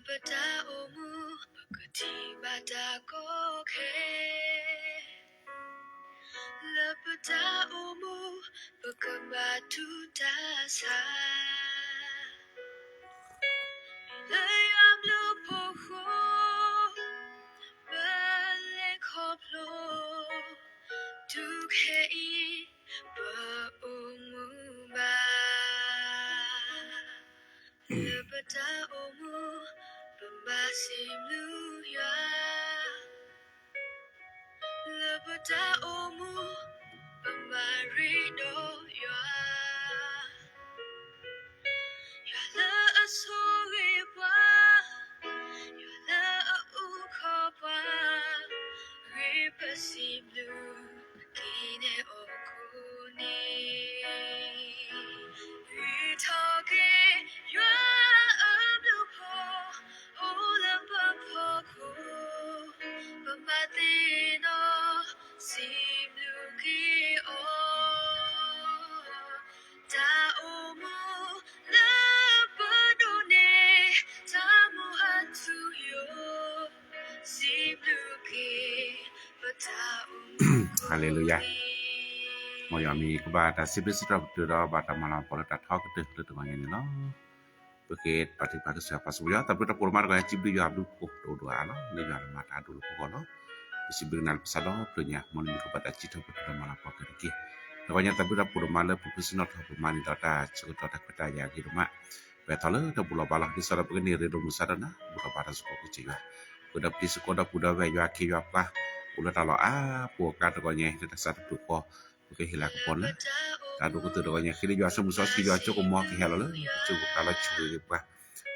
ပတၢ်အိၣ်မူ ပကထံၣ်ဘၣ်တၢ်ကီခဲ, လၢပတၢ်အိၣ်မူ ပကဘၣ်တူၢ်တၢ်ဆါ, လၢယွၤဘျုးဖီခိၣ် ပလဲၤခီဖျိ တုၤခဲအံၤ ပအိၣ်မူဘၣ်. လၢပတၢ်အိၣ်မူ ပဘၣ်စံးဘျုးယွၤ, လၢပတၢ်အိၣ်မူ ပဘၣ်ရ့ဒီးယွၤ, ယွၤလၢအဆိၣ်ဂ့ၤပှၤ, ယွၤလၢအအုၣ်ခီၣ်ပှၤ, ဂ့ၤပစံးဘျုး က့ၤနဲၣ်အီၤခိၣ်န့ၣ်, ဂ့ၤထီၣ်က့ၤ ယွၤအဘျုးဖီ အိၣ်လၢပဖီခိၣ်, ပဘၣ်သ့ၣ်နီၣ် စံးဘျုးက့ၤအီၤ, တၢ်အိၣ်မူလၢပဒိးန့ၢ်, တၢ်မူအထူအယိာ်, စံးဘျုးက့ၤ ပတၢ်အိၣ်မူ ဟါလ့လူယၤ, မ်ယွၤမ့ၢ်ကဘၣ်တၢ်စံးဘျုးစံးထီၣ်ပတြၢၤဒီး ဘၣ်တၢ်မၤလၤကပီၤလၢတၢ်ထီကတၢၢ်လၢတဂီၤညါန့ၣ်လီၤ. ပက့ၤပာ်တံၢ်ပာ်ကစၢ်ပာ်စူၣ်ပယီၤ တၢ်ဘျုးတၢ်ဖှိၣ်တမၤတဂီၤညါ စံးဘျုးယွၤအဘျုးဖှိၣ်တအိၣ်ဒီးအါလီၤ လၢယွၤလၢမၤတၢ်ဒိၣ်လၢပဂီၢ်လီၤ. ပစံးဘျုးကနၤလၢပစးဒီဖျၢၣ်ညါ မ်နမ့ၢ်ကဘၣ်တၢ်စံးထီၣ်ပတြၢၤဒီးမၤလၤကပီၤက့ၤတက့ၢ်. တဂီၤညါတၢ်ဘျုးတၢ်ဖှိၣ်တမၤလၢ ပဖုစံးနီၣ်ထီၣ်ပမၤန့ၢ်ဒီးတၢ်ဆၢကတီၢ်တၢ်ခွဲးတၢ်ယာ်ဂ့ၤဒိၣ်မး, ပသးလၢတၢ်ဘူၣ်လီၤဘါလီၤ ဒ်သိးဒီးပကန့ၢ်ရ့လိာ်မုာ်စါဒီးနၤ ဘူၣ်ထီၣ်ဘါထီၣ်စ့ၢ်ကီးကစၢ်ယွၤ, ဃုာ်ဒီးပျံၤစ့ၢ်ကီးဒီပုၢ်ဒီဝဲၢ်ယွၤခ့ယွၤပှၤ အိၣ်လၢတၢ်လီၢ်အါပူၤအကျါတဂီၤညါ လၢတၢ်ဆါတဖျၢၣ်ဃီ ပကဟ့ၣ်လၤကပီၤလၢ တၢ်ဒိၣ်ကတၢၢ်တဂီၤညါ ဃ့လၢယွၤအစိၤမုၢ်စီဆှံ ယွၤအစိကမီၤကဟဲလီၤလၢ ပစိၤပကါလီၤဆူၣ်ဂ့ၤဂ့ၤပှၤ,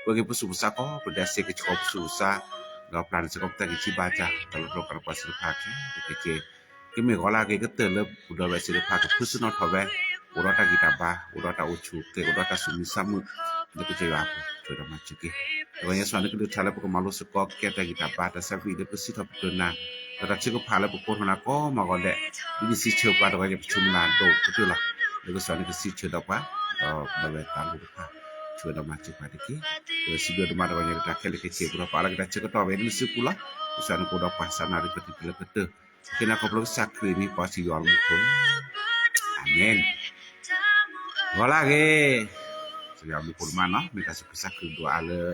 ပှဲၤက့ၤပဆူးပဆါကီး ပဒဲစ့ကဆှီပဆူးပဆါ, ဒီးပျၢ်န့ၣ်စ့ၢ်ကီးပတၢ်ဂံၢ်ဆံးဘါစၢ် တၢ်လီၢ်တတီၤကီးတပှၤစံးတဖၣ်ခဲလၢာ်ခဲဆ့, ကမ့ၢ်ဂီၤလၢအဂ့ၤကတၢၢ်လၢပဒီပုၢ်ဝဲၢ်စံးတဖၣ် ကဖုစံးနီၣ်ထီၣ်ဝဲ, အိၣ်ဒီးတၢ်ဂံၢ်တၢ်ဘါ အိၣ်ဒီးတၢ်အိၣ်ဆူၣ်အိၣ်ချ့ အိၣ်ဒီးတၢ်သူၣ်မံသးမုာ် လၢကစၢ်ယွၤအပူၤ ဆိၣ်ဂ့ၤဒီးမၤစၢၤက့ၤ, တဂီၤညါစ့ၢ်ကီးန့ၣ်ကလုၢ်ကထါလၢပကမၤလိစ့ၢ်ကီးကဲတၢ်ဂံၢ်တၢ်ဘါ တၢ်ဆၢကွံာ်လၢပစံးထီၣ်ပတြၢၤနၤ, ဒီးတၢ်ထုကဖၣ်လၢပကိးထီၣ်နၤကိးမၤဂီၤဒဲး, ဒ်နစံးဆၢပှၤတဂီၤညါ ပဆိကမိၣ်လၢအဒိၣ်ကတၢၢ်လီၤ, လၢကစၢ်န့ၣ်ကစံးဆၢဒီးပှၤ, ဒီးပဒီပုၢ်ဝဲၢ်သးလိတဖၣ် ဆိၣ်ဂ့ၤဒီးမၤစၢၤပှၤတက့ၢ်, ဒီးစံးဘျုးဒိၣ်မးတဂီၤညါ တၢ်ခဲလၢာ်ခဲဆ့ ပဒီးပာ်လၢက့ၤတၢ်ဆၢကတီၢ်ဝဲလၢနစုပူၤလီၤ, ကစၢ်န့ၣ်ကအိၣ်ဒီးပှၤစးနၣ်ရံၣ်ပတံၤလၢကတၢၢ်, ကဲန့ၣ်ခီဖျိကစၢ်ခရံာ်မံၤပှၤစံးယွၤလၢမူခိၣ်, အၤမ့ၣ်. ဂီၤလၢအဂ့ၤ, စံးယွၤမူခိၣ်တမးနီၤ မ့ၢ်တၢ်ဆူးကစၢ်ခရံာ်ဒိၣ်အါလၢ ပ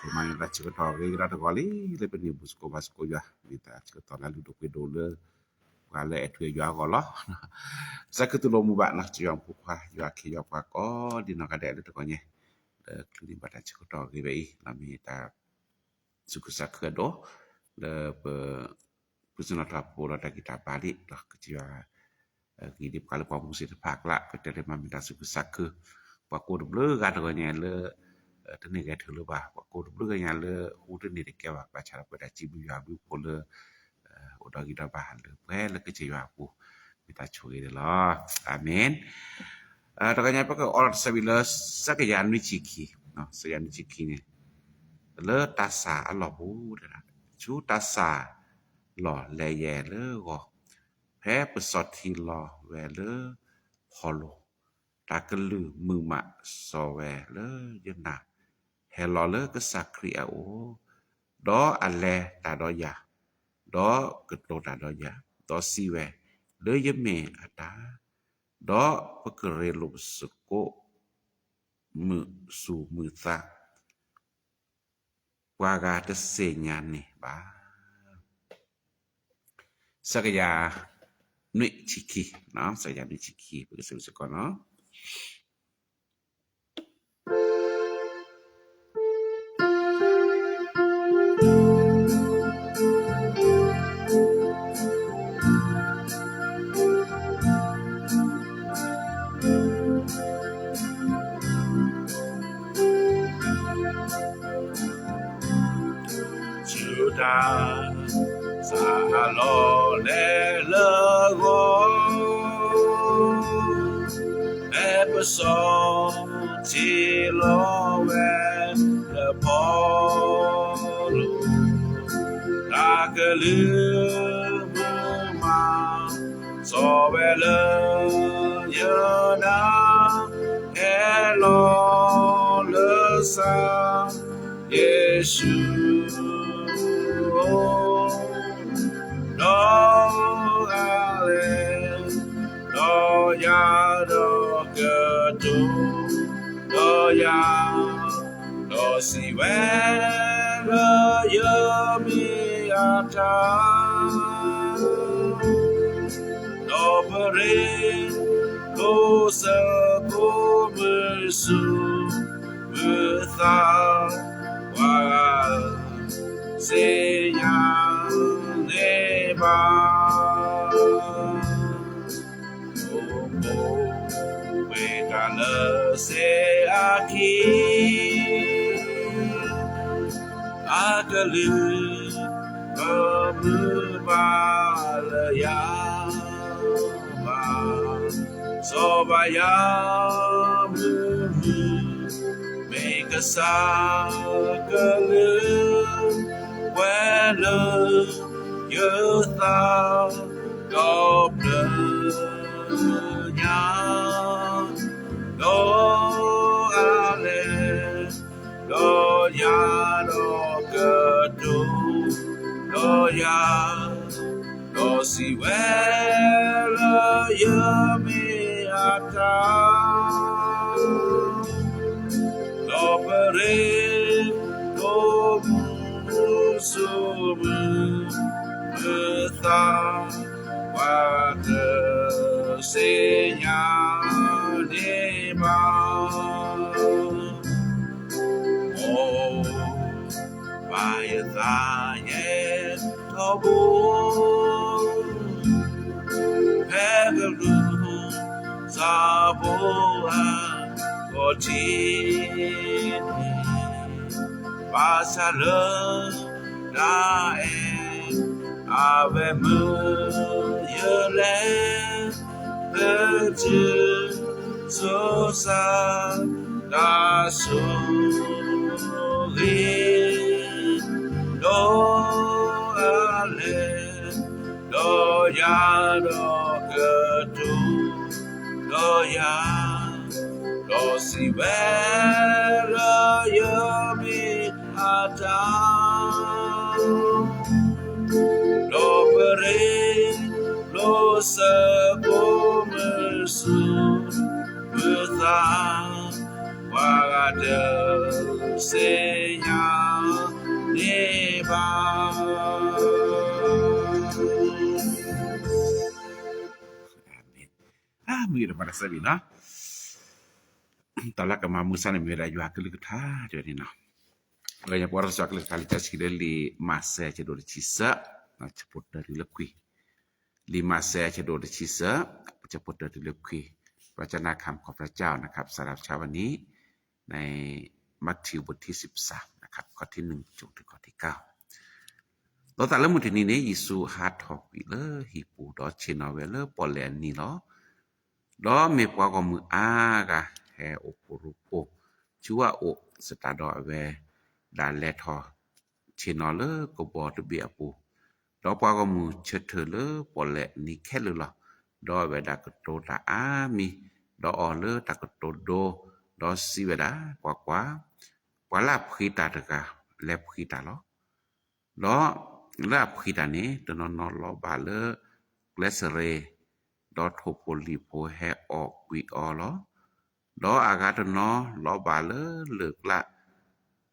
မၤန့ၢ်တၢ်ဆၢကတီၢ်အဂ့ၤကဒီးတဂီၤလံ လၢပန့ၢ်ဘူၣ်စ့ၢ်ကီးဘါစ့ၢ်ကီးယွၤ မ့ၢ်တၢ်ဆၢကတီၢ်လၢအလုၢ်ဒိၣ်ပှ့ၤဒိၣ်လၢ ပှၤလၢအဲၣ်ထူအဲၣ်ယွၤအဂီၢ်လီၤ. ကစၢ်ခရံာ်သူၣ်လီၤမူဘၣ်နီၤ ကစၢ်ယွၤမူခိၣ်ခွါ ယွၤခ့ယွၤပှၤကိးဒံနီၢ်ဂၤဒဲးလၢတဂီၤညါ လၢချုးန့ၢ်ဘၣ်တၢ်ဆၢကတီၢ်အဂ့ၤဝဲအံၤ လီၤမ့ၢ်တၢ် ဆူးကစၢ်ခရံာ်အဒိၣ် လၢပ ပစံးနီၣ်ထီၣ်ဖိဒီးတၢ်ဂံၢ်တၢ်ဘါလံ ဒီးကစၢ်ယွၤ ဂ့ၤဒံးပှၤလၢပှၤမူစ့ၢ်တဖၣ်အကျါ ပတဲလၢမၤမ့ၢ်တၢ်ဆူးကစၢ်ခရံာ် ပှၤကိးတဘျုးဂၤတဂီၤညါလၢ တန့ၢ်ဂဲၤထုးလၢၤဘၣ် ပှၤကိးတဘျုးဂၤညါလၢ ဟူတန့ၢ်တကဲဘၣ် ဘၣ်ဆၣ်ဒီးပဝဲဒၣ်စံးဘျုးယွၤဘျုးဖှိၣ်လၢ အိၣ်ဒီးဂံၢ်ဒီးဘါလၢပှဲၤလၢကစၢ်ယွၤအပူၤ မ့ၢ်တၢ်ဆိၣ်ဂ့ၤန့ၣ်လီၤ. အၤမ့ၣ်. တဂီၤညါပကအိးထီၣ်တၢ်ဆၢဝံၤလၢ စကယၤနွံဆံခံ, စကယၤနွံဆံခံန့ၣ် လၢတၢ်ဆၣ်အလီၢ်ပူၤ ဆူတၢ်ဆၣ်လီၢ်လဲၤယဲၢ်လၢဂီၤ, ဖဲပစီၤထံလီၤဝဲလၢဖီလိၤ, တၢ်ကလုၢ်မုာ်မးစီၤဝဲလၢယနၢ်, ဟဲလီၤလၢကစၢ်ခရံာ်အအိၣ်, ဒီးအလဲၤတၢ်ဒီးယၤ, ဒီးကတိၤတၢ်ဒီးယၤ, ဒီးစံးဝဲ, လၢယမ့ၢ်အတၢ်, ဒီးပကရ့လိာ်ပစ့ၢ်ကီး မုာ်သူၣ်မုာ်သး ပှၤဂၤတသ့ၣ်ညါန့ၢ်ဘၣ်. စကယၤနွံဆံခံ, စကယၤနွံဆံခံ ပကစံးစ့ၢ်ကီးနီၤ. ဆူတၢ်ဆၣ်လီၤလဲၤလၢဂီၤ, ဖဲပစီၤထံလီၤဝဲလၢဖီလိၤ, တၢ်ကလုၢ်မုာ်မးစီၤဝဲလၢယနၢ်, ဟဲလီၤလၢကစၢ် ယ့ၣ်ၡူးဧၢ, ဒီးအါလဲၣ်, ဒီးယၤဒီးကတိၤ, ဒီးယၤ, ဒီးစံးဝဲလၢယမ့ၢ်အတၢ် ဒီးပရ့ဒိၣ်စ့ၢ်ကီးမုၢ်ဆူၣ်မုၢ်သး ပှၤဂၤစ့ၢ်ညါန့ၢ်ဘၣ် အိၣ်ဖှိၣ်ဝဲတၢ်လၢစ့အခံ အကလုၢ် ပမုၢ်ဘၣ်လၢယၤဘၣ်, စီၤဘၣ်ယၤမုၢ်မုၢ် မ့ၢ်ကစၢ်ကလုၢ် ဝဲလၢယသး ဒီးပျၢၤညါ ဒီးအါလဲၣ်, ဒီးယၤဒီးကတိၤ, ဒီးယၤ ဒီးစံးဝဲလၢယမ့ၢ်အတၢ် ဒီးပရ့ဒိၣ်မုၢ်ဆူၣ်မုၢ်သး ပှၤဂၤစ့ၢ်ညါန့ၢ်ဘၣ် အိၣ်ဘၣ်ယသးယဲၢ်ထီဘိ ဖဲကလူးစးဘိအဂီၢ်ထံး ဘၣ်ဆၣ်လၢတၢ်အဲၣ်အဝဲမၢယလဲၤ လၢထံးစိၤဆး တၢ်ဆိၣ်ဂ့ၤ ဒီးအါလဲၣ် ဒီးယၤဒီးကတိၤ ဒီးယၤ ဒီးစံးဝဲလၢယမ့ၢ်အတၢ် ဒီးပရ့ဒိၣ်စ့ၢ်ကီးမုၢ်ဆူၣ်မုၢ်သး ပှၤဂၤတသ့ၣ်ညါန့ၢ်ဘၣ် မ့ၢ်တဘၣ်တစဲးဘံၣ်နီၤ, တၢ်လၢကမၤမုာ်စၢ်န့ၣ်မ့ၢ်ဝဲဒၣ်ယွၤကလုၢ်ကထါတဝဲန့ၣ်နီၤ, လၢညါပှၤထီၣ်စီၤကလုၢ်ကထါလံာ်စီဆှံလၢလံာ်မးသဲအဆၢဒိၣ်တဆံသၢ, ဆၢဖိတၢတုၤလၢခွံ, လံာ်မးသဲအဆၢဒိၣ်တဆံသၢ, ဆၢဖိတၢတုၤလၢခွံ, ပှၤကနၣ်ခါမခီဖျိကၢ်အီၤနခါ ပစးဒၣ်ပဆါဝဲန့ၣ်, န Matthew ဘးထံစံးပစး နခါ ခီၣ်ထံးနုၢ်ကၠိတုၤခီၣ်ထံးကၢ် ဒီးသးလၢမုၢ်တနံၤန့ၣ် ယ့ၣ်ၡူးဟးထီၣ်ကွံာ်လၢဟံၣ်ပူၤ ဒီးဆ့ၣ်နီၤဝဲလၢပီၣ်လဲၣ်အနံၤလီၤ. ဒီးမ့ၢ်ပှၤဂီၢ်မုၢ်အါဂၤဟဲအိၣ်ဖှိၣ်ရိဖှိၣ် ဆူအအိၣ်သတးဒီးအဝဲဒၣ်လဲၤထီၣ်ဆ့ၣ်နီၤလၢကဘီတဘ့ၣ်အပူၤ, ဒီးပှၤဂီၢ်မုၢ်ဆၢထၢၣ်လၢပီၣ်လဲၣ်အနံၤခဲလၢာ်လီၤ. ဒီးအဝဲဒၣ်ကတိၤတၢ်အါမံၤ, ဒီးအီၤလၢတၢ်ကတိၤဒိ, ဒီးစံးဝဲဒၣ်, ကွၢ်ကွၢ်, ပှၤလၢအဖှံတၢ်တဂၤ လဲၤဖှံတၢ်လီၤ. ဒီးလၢအဖှံတၢ်န့ၣ် တနီၤနီၤလီၤဘၣ်လၢကျဲစရ့း, ဒီးထိၣ်ဖိလံၣ်ဖိဟဲအီၣ်ကွံာ်အီၤလီၤ. ဒီးအဂၤတနီၤလီၤဘၣ်လၢလၢၢ်ကျါ,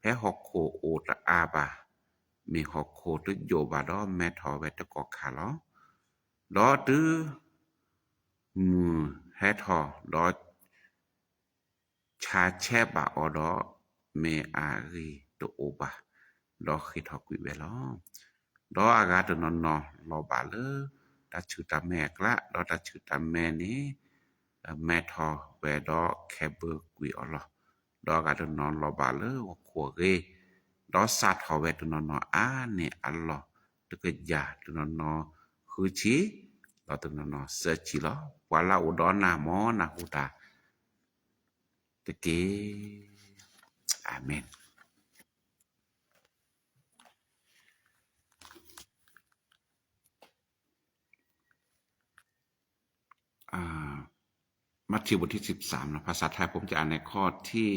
ဖဲဟီၣ်ခိၣ်အိၣ်တအါဘၣ်, မ့ၢ်ဟီၣ်ခိၣ်တယိာ်ဘၣ်ဒီးမဲထီၣ်ဝဲတကီၢ်ခါလီၤ. ဒီးတုၤမုၢ်ဟဲထီၣ်ဒီး ဆါဆဲးဘၣ်အီၤဒီး မ့ၢ်အဂ့ၢ်တအိၣ်ဘၣ်, ဒီးဃ့ၢ်ထီၣ်ကွံာ်ဝဲလီၤ. ဒီးအဂၤတနီၤနီၤလီၤဘၣ်လၢတၢ်ဆူၣ်တၢ်မဲအကျါ, ဒီးတၢ်ဆူၣ်တၢ်မဲန့ၣ် မဲထီၣ်ဝဲဒီးခဲဘၢကွံာ်အီၤလီၤ. ဒီးအဂၤတနီၤလီၤဘၣ်လၢဟီၣ်ခိၣ်အဂ့ၤ, ဒီးစးထီၣ်ဝဲတနီၤနီၤအါန့ၢ်အလီၢ်တကယၤ, တနီၤနီၤဃုဆံ, ဒီးတနီၤနီၤသၢဆံလီၤ. ပှၤလၢအအိၣ်ဒီးနၢ်မ့ၢ်နၢ်ဟူတၢ်တက့ၢ်. အၤမ့ၣ်. မးထံၣ်ဘးထံစံးပစး, ภาษาไทยผมจะอ่านในข้อที่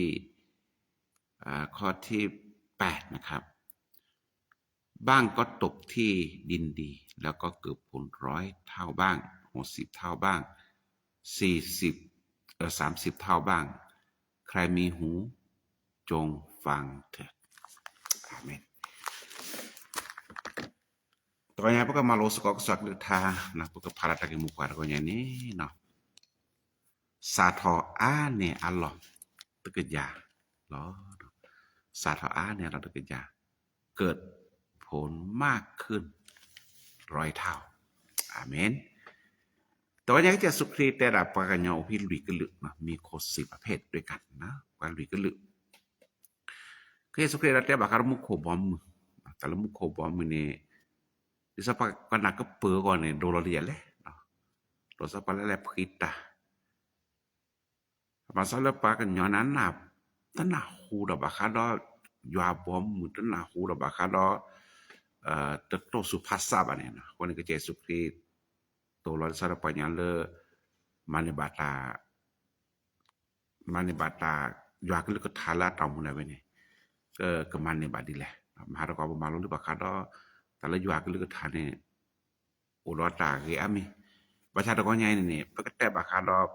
อ่า ข้อที่ แปดนะครับ บ้างก็ตกที่ดินดี แล้วก็เกิดผลร้อยเท่าบ้าง หกสิบเท่าบ้าง สี่สิบ เอ่อ สามสิบเท่าบ้าง ใครมีหู จงฟังเถิด อาเมน တဂီၤညါ ပကမၤလိစ့ၢ်ကီးကစၢ်ကလုၢ်ကထါ, ပကဖးလၢတၢ်ဂ့ၢ်မိၢ်ပှၢ်တဂီၤညါန့ၣ်, စးထီၣ်အါန့ၢ်အလီၢ်တကယၤလီၤ. စးထီၣ်အါန့ၢ်အလီၢ်တကယၤ, เกิดผลมากขึ้นร้อยเท่า อาเมน တဂီၤညါ ကစၢ်ယ့ၣ်ၡူးခရံာ်တဲဒၣ် ပှၤကညီအိၣ်ဖဲလွံၢ်ကလုာ်, မ့ၢ်ခိၣ်စ့ၣ်ပၤဖဲးတွဲကၣ်န့ၣ် ပှၤလွံၢ်ကလုာ် ကစၢ်ယ့ၣ်ၡူးခရံာ်ဒီးတဲဘၣ်ဃးဒီးမူခိၣ်ဘီမုၢ်, တၢ်လၢမူခိၣ်ဘီမုၢ်န့ၣ်, ဒ်သိးပှၤကနၢ်ကပၢၤအဂီၢ်န့ၣ် ဒိလီၤလံယၤလဲၣ်, ဒ်သိးပှၤလၢလဲၤဖှံတၢ်, ဘၣ်ဆၣ်လၢပှၤကညီန့ၣ် တနၢ်ဟူဒီးဘၣ်ဃးဒီး ယွၤဘီမုၢ် တနၢ်ဟူဒီးဘၣ်ဃးဒီး တတိၢ်ဆူၣ်ဖးစးဘၣ်န့ၣ်, အဃိန့ၣ် ကစၢ်ယ့ၣ်ၡူးခရံာ် တိၤလီၤလံစးဒီးပှၤကညီလၢ မၤန့ၢ်ဘၣ်တၢ် မၤန့ၢ်ဘၣ်တၢ် ယွၤကလုၢ်ကထါလၢအတၢ်အိၣ်မူန့ၣ်ဝဲန့ၣ်, ကမၤန့ၢ်ဘၣ်ဒ်လဲၣ်. မဟါတကီၢ် ပမၤလိလံဘၣ်ဃးဒီး တၢ်လၢယွၤကလုၢ်ကထါန့ၣ် အိၣ်ဒီးတၢ်ဂ့ၤအါမံၤ, ဘၣ်ဆၣ်တဂီၤညါအံၤန့ၣ်န့ၣ် ပကတဲဘၣ်ဃးဒီး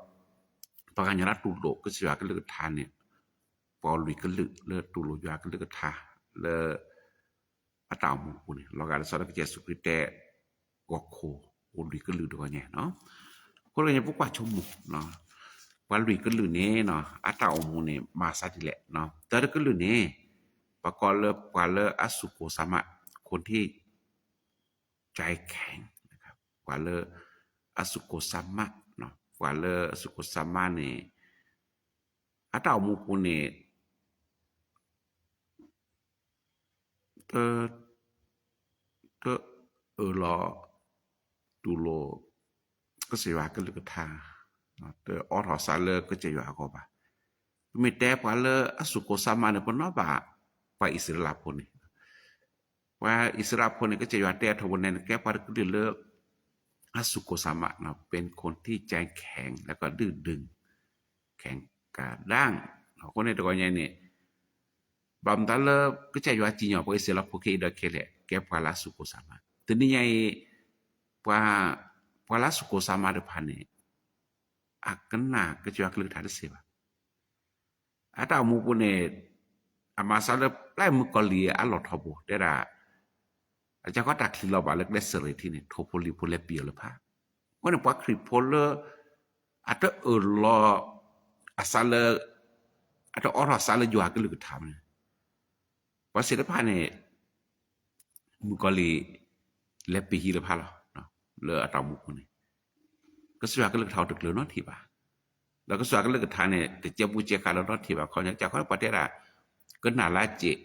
ပှၤကညီလၢတူၢ်လိာ်ကစၢ်ယွၤကလုၢ်ကထါန့ၣ်, ပှၤအိၣ်လွံၢ်ကလုာ်လၢတူၢ်လိာ်ယွၤကလုၢ်ကထါ လၢ အတၢ်အိၣ်မူအပူၤန့ၣ်, လီၤဂာ်ဒ်သိးလၢကစၢ်ယ့ၣ်ၡူးခရံာ်တဲ ဂီၤခိၣ်အိၣ်လွံၢ်ကလုာ်တဂီၤညါ, အဃိတဂီၤညါ ပကွၢ်ဆိကမိၣ်, ပှၤလွံၢ်ကလုာ်န့ၣ် အတၢ်အိၣ်မူန့ၣ် မၤစးဒ်လဲၣ်. တၢ်တကလုာ်န့ၣ် ပကိးလၢပှၤလၢအစူၢ်ကိၣ်စးမး, คนที่ ใจแข็ง, ပှၤလၢအစူၢ်ကိၣ်စးမး, ပှၤလၢအစူၢ်ကိၣ်စးမးန့ၣ် အတၢ်အိၣ်မူအပူၤန့ၣ် တ တအၢၣ်လီၤတူၢ်လိာ် ကစၢ်ယွၤကလုၢ်ကထါ, တအိးထီၣ်စးလၢကစၢ်ယွၤအဂီၢ်ဘၣ်. ပမ့ၢ်တဲပှၤလၢအစူၢ်ကိၣ်စးမးန့ၣ် ပနီၣ်ဘၣ် ပှၤအံၣ်စရ့လးဖိန့ၣ်, ပှၤအံၣ်စရ့လးဖိန့ၣ် ကစၢ်ယွၤတဲအထီဘိန့ၣ် ကဲပှၤတကလုာ်လၢ အစူၢ်ကိၣ်စးမး, เป็นคนที่ใจแข็ง แล้วก็ดื้อดึง แข็งกระด้าง. အဃိန့ၣ်တဂီၤညါန့ၣ် ဘၣ်မတၤလၢ ကစၢ်ယွၤစံၣ်ညီၣ်ပှၤအံၣ်စရ့လးဖိခဲအံၤဒီးခဲလၢာ် ကဲပှၤလၢအစူၢ်ကိၣ်စးမး, တနံၤညါအံၤ ပှၤ ပှၤလၢအစူၢ်ကိၣ်စးမးတဖၣ်န့ၣ် အကနၣ်ကစၢ်ယွၤကလုၢ်ကထါတစဲးဘၣ်. အတၢ်အိၣ်မူအပူၤန့ၣ် အမၤစးလၢပျဲမုၣ်ကီၤလံၢ်အလီၢ်ထီဘိ တဲဒၣ် အကီတၢ်ချံးလီၤဘၣ်လၢကျဲစရ့းထံန့ၣ် ထိၣ်ဖိလံၣ်ဖိလဲၤပံာ်အီၤလၢဖး, အဃိန့ၣ် ပှၤခရံာ်ဖိလၢ အတအၢၣ်လီၤ အစးလၢ အတအိးထီၣ်စးလၢယွၤကလုၢ်ကထါန့ၣ် ပှၤသ့ၣ်တဖၣ်န့ၣ် မုၣ်ကီၤလံၢ် လဲၤပံာ်ဟံၣ်လၢဖးလီၤ. လၢအတၢ်အိၣ်မူအပူၤန့ၣ် ကစၢ်ယွၤကလုၢ်ကထါအိၣ်တကျၢၤနီတထံၣ်ဘၣ်. ဒီးကစၢ်ယွၤကလုၢ်ကထါန့ၣ် တကဲဘူးကဲဃာ်လၢနီတထံၣ်ဘၣ်. ခီပညီ ကစၢ်ခီပှၤတဲဒၣ် ကနၣ်လၢစ့ၢ်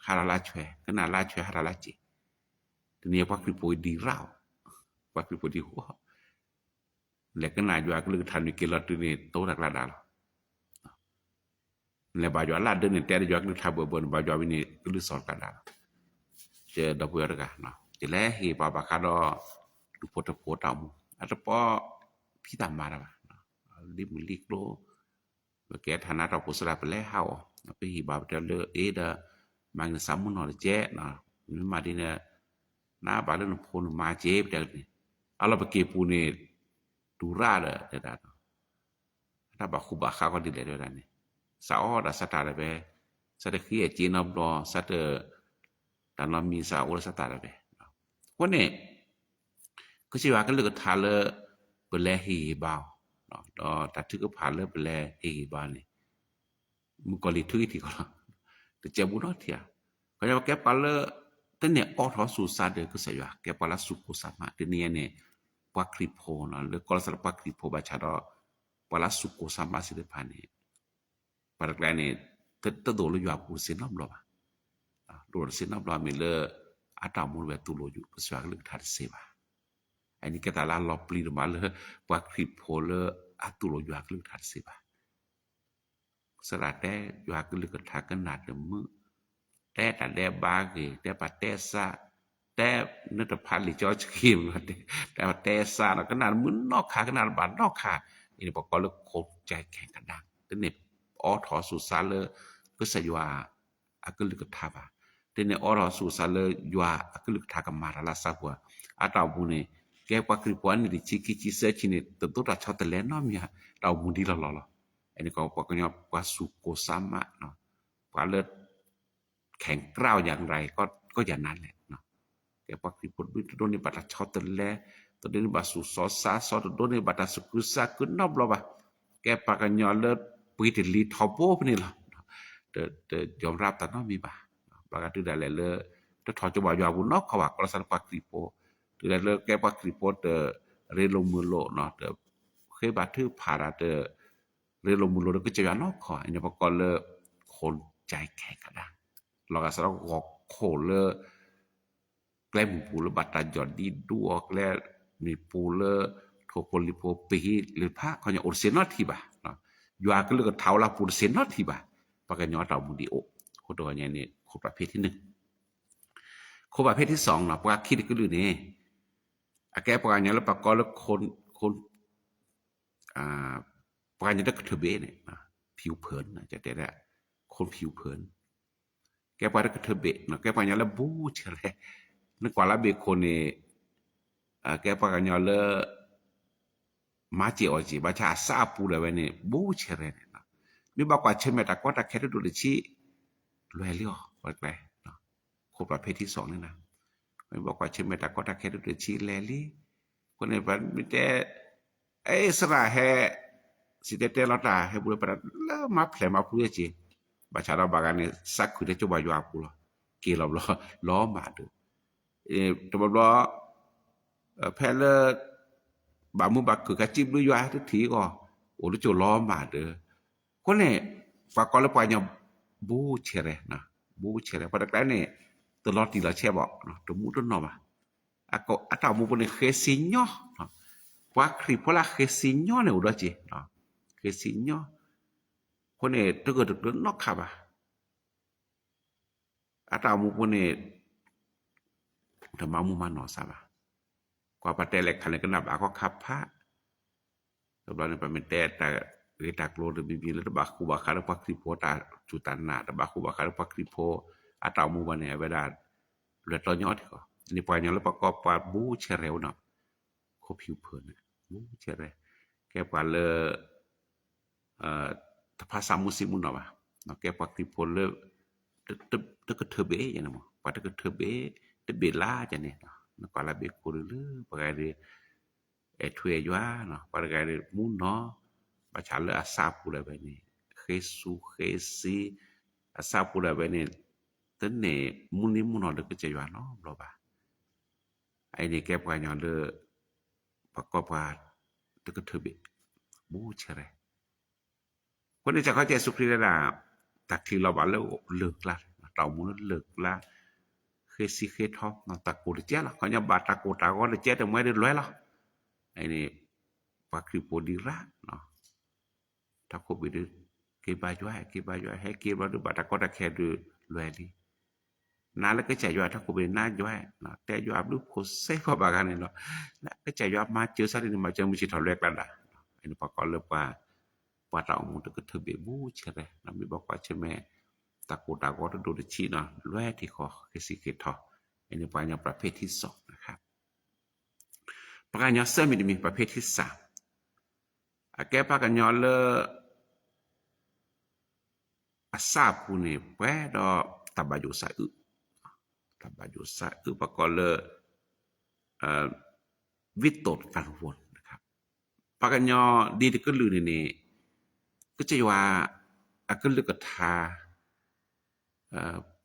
ဟါထီၣ်လၢဆွဲ, ကနၣ်လၢဆွဲ ဟါထီၣ်လၢစ့ၢ်, တနံၤပှၤခရံာ်ဖိဒံးရၣ်အီၤ, ပှၤခရံာ်ဖိဒံးဟူအီၤ, လဲၤကနၣ်ယွၤကလုၢ်ကထါနွံက့ၤလီၤတုၤန့ၣ် တိတၢ်ကျါဒၣ်လီၤ. လဲၤဘၣ်ယွၤလၢဒၢးန့ၣ် တဲဒီးယွၤကလုၢ်ကထါဘၢဘၢန့ၣ် ဘၣ်ယွၤဝံၤန့ၣ် ကလုၢ်စီၤတကျါဒၣ်လီၤ. ကဒီပုၢ်ဝဲၢ်တဂၤ ကလဲၤဟ့ၣ်ဘၣ်ဘၣ်ဃးဒီး ဒူၣ်ဖိထၢဖိတၢ်အိၣ်မူ အတပီ ဖံးတၢ်မၤတၢ်ဘၣ်, လံမုၢ်လံကျိ ပကဲထးနါတၢ်အိၣ်ဖှိၣ်စရၣ် ပလဲၤဟးအီၤ, ပဟ့ၣ်ဘၣ်ပတဲလၢအ့ဒီး မၤက့ၤနစးမုၢ်နီၢ်တကဲး, မ့ၢ်မၤဒ်န့ၣ် နဘၣ်လၢနဖိနမါက့ၤပတဲန့ၣ်, အလီၢ်ပက့ၤပူၤန့ၣ် တူၢ်ရၣ်ဒီးတဲဒၣ် အတၢ်ဘၣ်ဃူဘၣ်ဃးကီဒ်လဲၣ်တဲဝဲဒၣ်န့ၣ်, စးအီၣ်ဒၣ်စးတၢ်ဒီးဝဲ, စးတဃံအစ့နီတဘျီ, စးတ တၢ်နီတမံၤစးအိၣ်ဒီးစးတၢ်ဒီးဝဲ, အဃိန့ၣ် ကစၢ်ယွၤကလုၢ်ကထါလၢ ပလဲၤဟ့ၣ်ဂံၢ်ဟ့ၣ်ဘါအီၤ, ဒီးတၢ်ထုကဖၣ်လၢပလဲၤဟ့ၣ်ဂံၢ်ဟ့ၣ်ဘါန့ၣ် မုၣ်ကီၤလံၢ်ထုကထံၣ်ကီးလီၤ, တကဲဘူးနီတထံၣ်ဧါ. ခီပညီကဲပှၤလၢ တန့ၢ်အိးထီၣ်ဆူၣ်စးဒီးကစၢ်ယွၤ ကဲပှၤလၢအစူၢ်ကိၣ်စးမး, တနံၤအံၤန့ၣ် ပှၤခရံာ်ဖိ လၢကီၢ်လၢစးဒီးပှၤခရံာ်ဖိဘၣ်ဆၣ်ဒီး ပှၤလၢအစူၢ်ကိၣ်စးမးသ့ၣ်တဖၣ်န့ၣ် ပှၤတကျါန့ၣ် တဒိၣ်လၢယွၤအပူၤတစ့နီတဘျီဘၣ်, ဒိၣ်တစ့နီတဘျီမ့ၢ်လၢ အတၢ်အိၣ်မူဝဲတူၢ်လိာ်ကစၢ်ယွၤကလုၢ်ကထါတစ့ဘၣ်. အန့ၣ်ကဲသးလၢအလီၤပျံၤဒိၣ်မးလၢ ပှၤခရံာ်ဖိလၢအတူၢ်လိာ်ယွၤကလုၢ်ကထါတစ့ဘၣ်. ကစၢ်ယွၤတဲ ယွၤကလုၢ်ကထါကနၣ်တမုာ်, တဲတၢ်ဒဲးဘးဂ့ၤ, တဲပှၤတဲစး, တဲနတဖးလံာ်စီဆှံ, တဲပှၤတဲစးဒီး ကနၣ်တမုာ်နီတခါ, ကနၣ်တဘၣ်နီတခါ, အံၤန့ၣ်ပှၤကိးလၢ คนใจแข็งกระด้าง, တန့ၢ်အိးထီၣ်ဆူၣ်စးလၢ ကစၢ်ယွၤ အ အကလုၢ်ကထါဘၣ်. တန့ၣ်အိးထီၣ်ဆူၣ်စးလၢယွၤအကလုၢ်ကထါကမၤတၢ်လၢအဆၢပူၤဧါ. အတၢ်အိၣ်မူန့ၣ် ကဲပှၤခရံာ်ဖိအနံၣ်တဆံခံဆံသၢဆံန့ၣ် တဒိတၢ်ဆီတလဲနီတမံၤဧါ. တၢ်အိၣ်မူဒ်လီၤလီၤလီၤ. အန့ၣ်ကီး ပှၤကညီပှၤစူၢ်ကိၢ်စါမး, ပှၤလၢ แข็งกร้าวอย่างไร ก็อย่างนั้นแหละ ကဲပှၤခရံာ်ဖိတဒိၣ်န့ၢ်ဘၣ်တၢ်ဆီတလဲ, တဒိၣ်န့ၢ်ဘၣ်ဆူၣ်စီၤစါစီၤ, တဒိၣ်န့ၢ်ဘၣ်တၢ်သူၣ်ခုသးခုနီတဘျီဘၣ်. ကဲပှၤကညီလၢပှ့ၤတလံၤထီဘိဖဲန့ၣ်လီၤ. တ တယီၤရၣ်တၢ်နီတမံၤဘၣ်. ဘၣ်ဃးတုၤဒၣ်လဲာ်လၢ တထီၣ်ကၠိဘၣ်ယွၤအပူၤနီတခီဘၣ် ကီၢ်လၢသးလၢပှၤခရံာ်ဖိ, တုၤဒၣ်လၢကဲပှၤခရံာ်ဖိတရ့လိာ်မုာ်လိာ်, တဃ့ဘါထုကဖၣ်ဒီးတ ရ့လိာ်မုာ်လိာ်ဒီးကစၢ်ယွၤနီတခီ, အန့ၣ်ပကိးလၢ คนใจแข็งกระด้าง လီၤဂာ်စးထီၣ်ဂီၤခိၣ်လၢ ကျဲမုၢ်ပူၤလၢဘၣ်တၢ်ယီၢ်ဒံးဒူအီၤ, ကျဲမုၢ်ပူၤလၢ ထိၣ်ဖိလံၤဖိပ့ၤဟံးလၢဖး ခီညီအိၣ်တသ့ၣ်နီတထံၣ်ဘၣ်. ယွၤကလုၢ်ကထါအိၣ်လၢအပူၤတသ့ၣ်နီတထံၣ်ဘၣ်. ပှၤကညီအတၢ်အိၣ်မူဒ်အံၤအိၣ်, အဃိတဂီၤညါန့ၣ် ခိၣ်ပြၢ်ဖ့ထံနုၣ်, ခိၣ်ပြၢ်ဖ့ထံစီၣ်နီၤ ပှၤခံတကလုာ်န့ၣ် အကဲပှၤကညီလၢပှၤကိးလၢ ပှၤကညီတကထၢၣ်ဘ့ၣ်န့ၣ် ผิวเผิน တဲဒၣ် คนผิวเผิน ကဲပှၤတကထၢၣ်ဘ့ၣ်, ကဲပှၤကညီလၢဘူးဆဲးရဲ, နကွၢ်လၢဘ့ၣ်ခိၣ်န့ၣ် ကဲပှၤကညီလၢ မၤစ့ၢ်အီၣ်စ့ၢ် ဘၣ်ဆၣ်အသးအပူၤဒၣ်ဝဲန့ၣ် ဘူးဆဲးရဲန့ၣ်, မ့ၢ်ဘၣ်ကွၢ်ဆၢၣ်မဲာ်တၢ်ကီတၢ်ခဲတဒိၣ်တဆံး လဲၤလံအီၤ, ခိၣ်ပြၢ်ဖ့ထံစီၣ်န့ၣ်, မ့ၢ်ဘၣ်ကွၢ်ဆၢၣ်မဲာ်တၢ်ကီတၢ်ခဲတဒိၣ်တဆံးလဲၤလံ, အဃိန့ၣ် ပမ့ၢ်တဲ အဲၣ် စရၣ်ဟဲ စံၣ်တဲၤတဲလီၤတၢ်ဟဲပူၤလၢပတၢ်လၢမၤဖျဲးမၤဖုအစ့ၢ်, ဘၣ်ဆၣ်ဒီးဘၣ်ဂၤန့ၣ် သးခုၣ်တဲကၠိဘၣ်ယွၤအပူၤလီၤ, က့ၤလီၤဘျီ လီၤမၢ်ဒၢး, တဘျီဘျီ ဖဲလၢ ဘၣ်မူဘၣ်ခုၣ်ကစံးဘျုးယွၤတထံၣ်အဂီၢ်, အိၣ်လၢကၠိလီၤမၢ်ဒၢး, အဃိန့ၣ် ပှၤကိးလၢပှၤကညီ ဘူးဆဲးရဲ, ဘူးဆဲးရဲ ပှၤတကျါန့ၣ် တလီၤတံၢ်လီၤဆဲးဘၣ်, တမူတနီၢ်ဘၣ်, အတၢ်အိၣ်မူပူၤန့ၣ် ဃ့စံၣ်ညီၣ်, ပှၤခရံာ်ဖိလၢဃ့စံၣ်ညီၣ်န့ၣ်အိၣ်ဒီးက့ၤ, ဃ့စံၣ်ညီၣ်, အဃိန့ၣ် တဂၢၢ်တကျၢၤနီတခါဘၣ် အတၢ်အိၣ်မူပူၤန့ၣ် တမၤမူမၤနီၢ်စၢ်ဘၣ်, ကွၢ်ပတဲလဲၣ်ခါန့ၣ် ကနၣ်ဘၣ်ခီခါဖး, တဘျီန့ၣ် ပမ့ၢ်တဲတၢ်ဂ့ၢ်တၢ်ကျိၤတမံၤမံၤလၢတဘၣ်ဃူဘၣ်ဃးလၢပှၤခရံာ်ဖိတၢ်စူၢ်တၢ်နာ်, တဘၣ်ဃူဘၣ်ဃးလၢပှၤခရံာ်ဖိ အတၢ်အိၣ်မူဘၣ်န့ၣ် အဝဲဒၣ် လွဲၢ်တီညီထံကီၢ်, န့ၣ်ပှၤကညီလၢပှၤကိးပှၤဘူးဆဲးရဲဝဲနီၤ, ခိၣ်ဖံးဖၢၣ်န့ၣ် ဘူးဆဲးရဲ, ကဲပှၤလၢ တဖးသးမူသံမူနီၢ်ဘၣ်, ကဲပှၤခရံာ်ဖိလၢ တကထၢၣ်ဘ့ၣ်ယဲန့ၣ်မး, ပှၤတကထၢၣ်ဘ့ၣ် တဘ့ၣ်လၢယဲန့ၣ်, နကွၢ်လၢဘ့ၣ်ခိၣ်ဒၣ်လၢ ပှၤဂၤဒၣ် အဲၣ်ထွဲယွၤ, ပှၤတဂၤဒၣ်မူနီၢ်, ဘၣ်ဆၣ်လၢအသးပူၤဒၣ်ဝဲန့ၣ် ဃ့စူဃ့စံ, အသးပူၤဒၣ်ဝဲန့ၣ် တန့ၢ်မူန့ၢ်မူနီၢ်လၢကစၢ်ယွၤနီတဘျီဘၣ်. အအံၤန့ၣ်ကဲပှၤကညီလၢ ပှၤကိးပှၤ တကထၢၣ်ဘ့ၣ် ဘူးဆဲးရဲ, အဃိန့ၣ် စၢ်ခီကစၢ်ယ့ၣ်ၡူးခရံာ်တဲဒၣ် တၢ်ချံးလီၤဘၣ်လၢလၢၢ်ကျါ, တၢ်အိၣ်မူလၢလၢၢ်ကျါ, ဃ့စံဃ့ထီ, တၢ်ကိၢ်တကဲလီၤ, ခီညီဘၣ်တၢ်ကိၢ်တၢ်ဂီၤတကဲတမှဲဒၣ်လွဲလီၤ. အအံၤန့ၣ် ပှၤခရံာ်ဖိဒံးရၣ် ထီၣ်ခိၣ်ဘ့ၣ်ဒၣ် က့ၤဘါယွၤ က့ၤဘါယွၤ ဟဲက့ၤဘျီဒၣ်ဘၣ်တၢ်ကီတၢ်ခဲဒၣ်လွဲလံ. နၤလၢကစၢ်ယွၤထီၣ်ခိၣ်ဘ့ၣ်န့ၣ် နၤယွၤ, တဲယွၤဘျုးဖှိၣ်စ့ၢ်ကီးဘၣ်ဂၤန့ၣ်လီၤ. လၢကစၢ်ယွၤမၤစၢၤစးဒ်န့ၣ် မၤစၢၤမုၢ်ဆ့ၣ်ထီၣ်လွဲကျါဒၣ်, အအံၤန့ၣ်ပှၤကိးလၢပှၤ ပှၤတၢ်အိၣ်မူတကထၢၣ်ဘ့ၣ်ဘူးဆဲးရဲ, မ့ၢ်ဘၣ်ကွၢ်ဆၢၣ်မဲာ် တၢ်ကိၢ်တၢ်ဂီၤတဒိၣ်တဆံးနီၤ လွဲထံၣ်ဃီ ဃ့စံဃ့ထီ, အအံၤန့ၣ်ပှၤကညီပြၢ်ဖ့ထံစီၣ်န့ၣ် ပှၤကညီသၢမံၤတမံၤ ပြၢ်ဖ့ထံစၢ်, အကဲပှၤကညီလၢ အသးပူၤန့ၣ် ပှဲၤဒီးတၢ်ဘၣ်ယိၣ်သးအုး, တၢ်ဘၣ်ယိၣ်သးအုး ပှၤကိးလၢ ဝိတ္တုကာရဝံ, ပှၤကညီဒ်တကလုာ်န့ၣ်န့ၣ် ကစၢ်ယွၤ အကလုၢ်ကထါ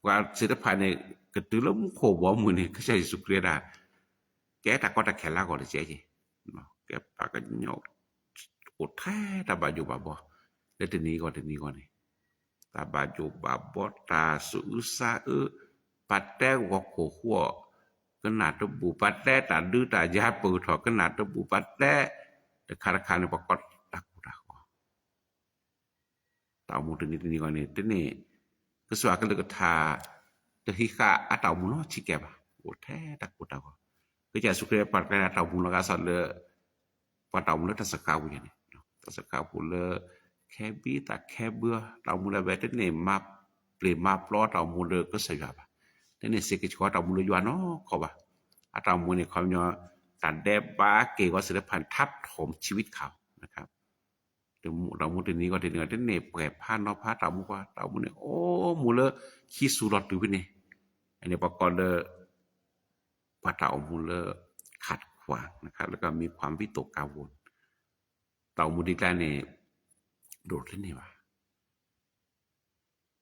ပှၤသ့ၣ်တဖၣ်န့ၣ် ကတုၤလၢမူခိၣ်ဘီမုၢ်န့ၣ် ကစၢ်ယ့ၣ်ၡူးခရံာ်ဒၣ် ကဲတၢ်ကီတၢ်ခဲလၢအဂီၢ်တကဲက့ၤ, ကဲပှၤကညီ အိၣ်ထဲတၢ်ဘၣ်ယိၣ်ဘၣ်ဘီ လၢတနံၤအဂီၢ်တနံၤအဂီၢ်န့ၣ်, တၢ်ဘၣ်ယိၣ်ဘၣ်ဘီ တၢ်သူၣ်အုးသးအုး, ပှၤတဲဂီၤခိၣ်ဃီ, ကနၣ်တဘူၣ်, ပှၤတဲတၢ်ဒုးတၢ်ယၤပၢၢ်ထီၣ် ကနၣ်တဘူၣ်, ပှၤတဲ တခါတခါန့ၣ် ပှၤကိးတၢ်ကိၢ်တၢ်ဂီၤ တၢ်အိၣ်မူတနံၤတနံၤအဂီၢ်န့ၣ် တန့ၢ် ကစၢ်ယွၤကလုၢ်ကထါ တဟံးဃာ်အတၢ်အိၣ်မူနီတဆံးကဲဘၣ်, အိၣ်ထဲတၢ်ကိၢ်တၢ်ဂီၤ, ကစၢ်ယ့ၣ်ၡူးခရံာ်ပှၤတကျဲန့ၣ် တၢ်အိၣ်မူလီၤဂာ်စးလၢ ပှၤတၢ်အိၣ်မူလၢတၢ်စခါပူၤယဲန့ၣ်, တၢ်စခါပူၤလၢ ခဲဘံသးခဲဘု တၢ်အိၣ်မူလၢအဝဲတန့ၢ်မၤ ပျ့ၤမၤပျီတၢ်အိၣ်မူလၢကစၢ်ယွၤဘၣ်. တန့ၢ်စ့ၢ်ကီးတၢ်အိၣ်မူလၢယွၤနီတခီဘၣ်. အတၢ်အိၣ်မူန့ၣ် ခီပညီ တၢ်ဒဲးဘးက့ၤဝဲသ့ၣ်တဖၣ်န့ၣ် ထါထီၣ်ဆံးဝံၣ်တခါ တၢ်အိၣ်မူတနံၤဂီၢ်တနံၤဂီၢ် တန့ၢ်ပှဲၤဖးနီၤဖးတၢ်အိၣ်မူပှၤ တၢ်အိၣ်မူန့ၣ် အိၣ်မူလၢခံစူၤလီၤတုၤဖဲန့ၣ်, အန့ၣ်ပှၤကိးလၢ ပှၤတၢ်အိၣ်မူလၢ ขาดความ นะคะ แล้วก็มีความวิตกกังวล တၢ်အိၣ်မူဒ်ကျါန့ၣ် ဒိၣ်တန့ၢ်ဘၣ်.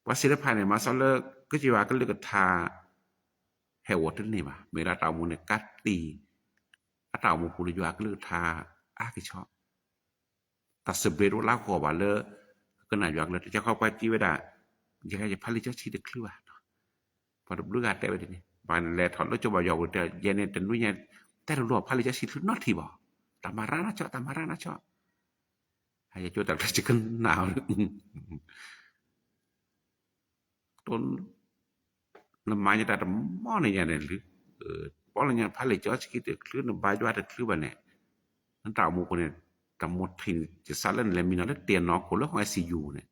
ပှၤသ့ၣ်တဖၣ်န့ၣ် မၤစၢၤလၢ ကစၢ်ယွၤကလုၢ်ကထါ ဟဲအိၣ်တန့ၢ်ဘၣ်. မ့ၢ်ဒၣ်တၢ်အိၣ်မူန့ၣ် ကးတံာ် အတၢ်အိၣ်မူပူၤလၢယွၤကလုၢ်ကထါ အါကဆီ တၢ်စံးဘျုးတအိၣ်လၢအဂီၢ်ဘၣ်လၢ ကနၣ်ယွၤကလုၢ် တၢ်ခီပှၤစံးဝဲဒၣ် ယဲယဖးလံာ်စီဆှံတချုးဘၣ်. ပှၤတဘျုးဂၤတဲဝဲဒ်န့ၣ် ဘၣ်လဲၤထီၣ်လၢကၠိဘၣ်ယွၤပူၤတဲ ယဲန့ၣ်တနွံညါ တဲတလိၣ်ဖးလံာ်စီဆှံတချုးနီတထံၣ်ဘၣ်. တၢ်မၤရၣ်နီၢ်ဆီ တၢ်မၤရၣ်နီၢ်ဆီ ဟဲယကၠိတၢ်ကျဲစကနၣ် တိ နမၤညါတၢ်တမီၢ်န့ၣ်ညါန့ၣ်လၢ ပီၣ်လၢညါဖးလံာ်စီဆှံတချုး နဘါယွၤတချုးဘၣ်န့ၣ် နတၢ်အိၣ်မူပူၤန့ၣ် တၢ်မိၣ်ထံၣ်န့ၣ် ယဆါလၢနလဲၤမံနီၤလၢတ့ၢ်နီၤခိၣ်လၢဟီၣ်အဲၣ်စံယူၤန့ၣ်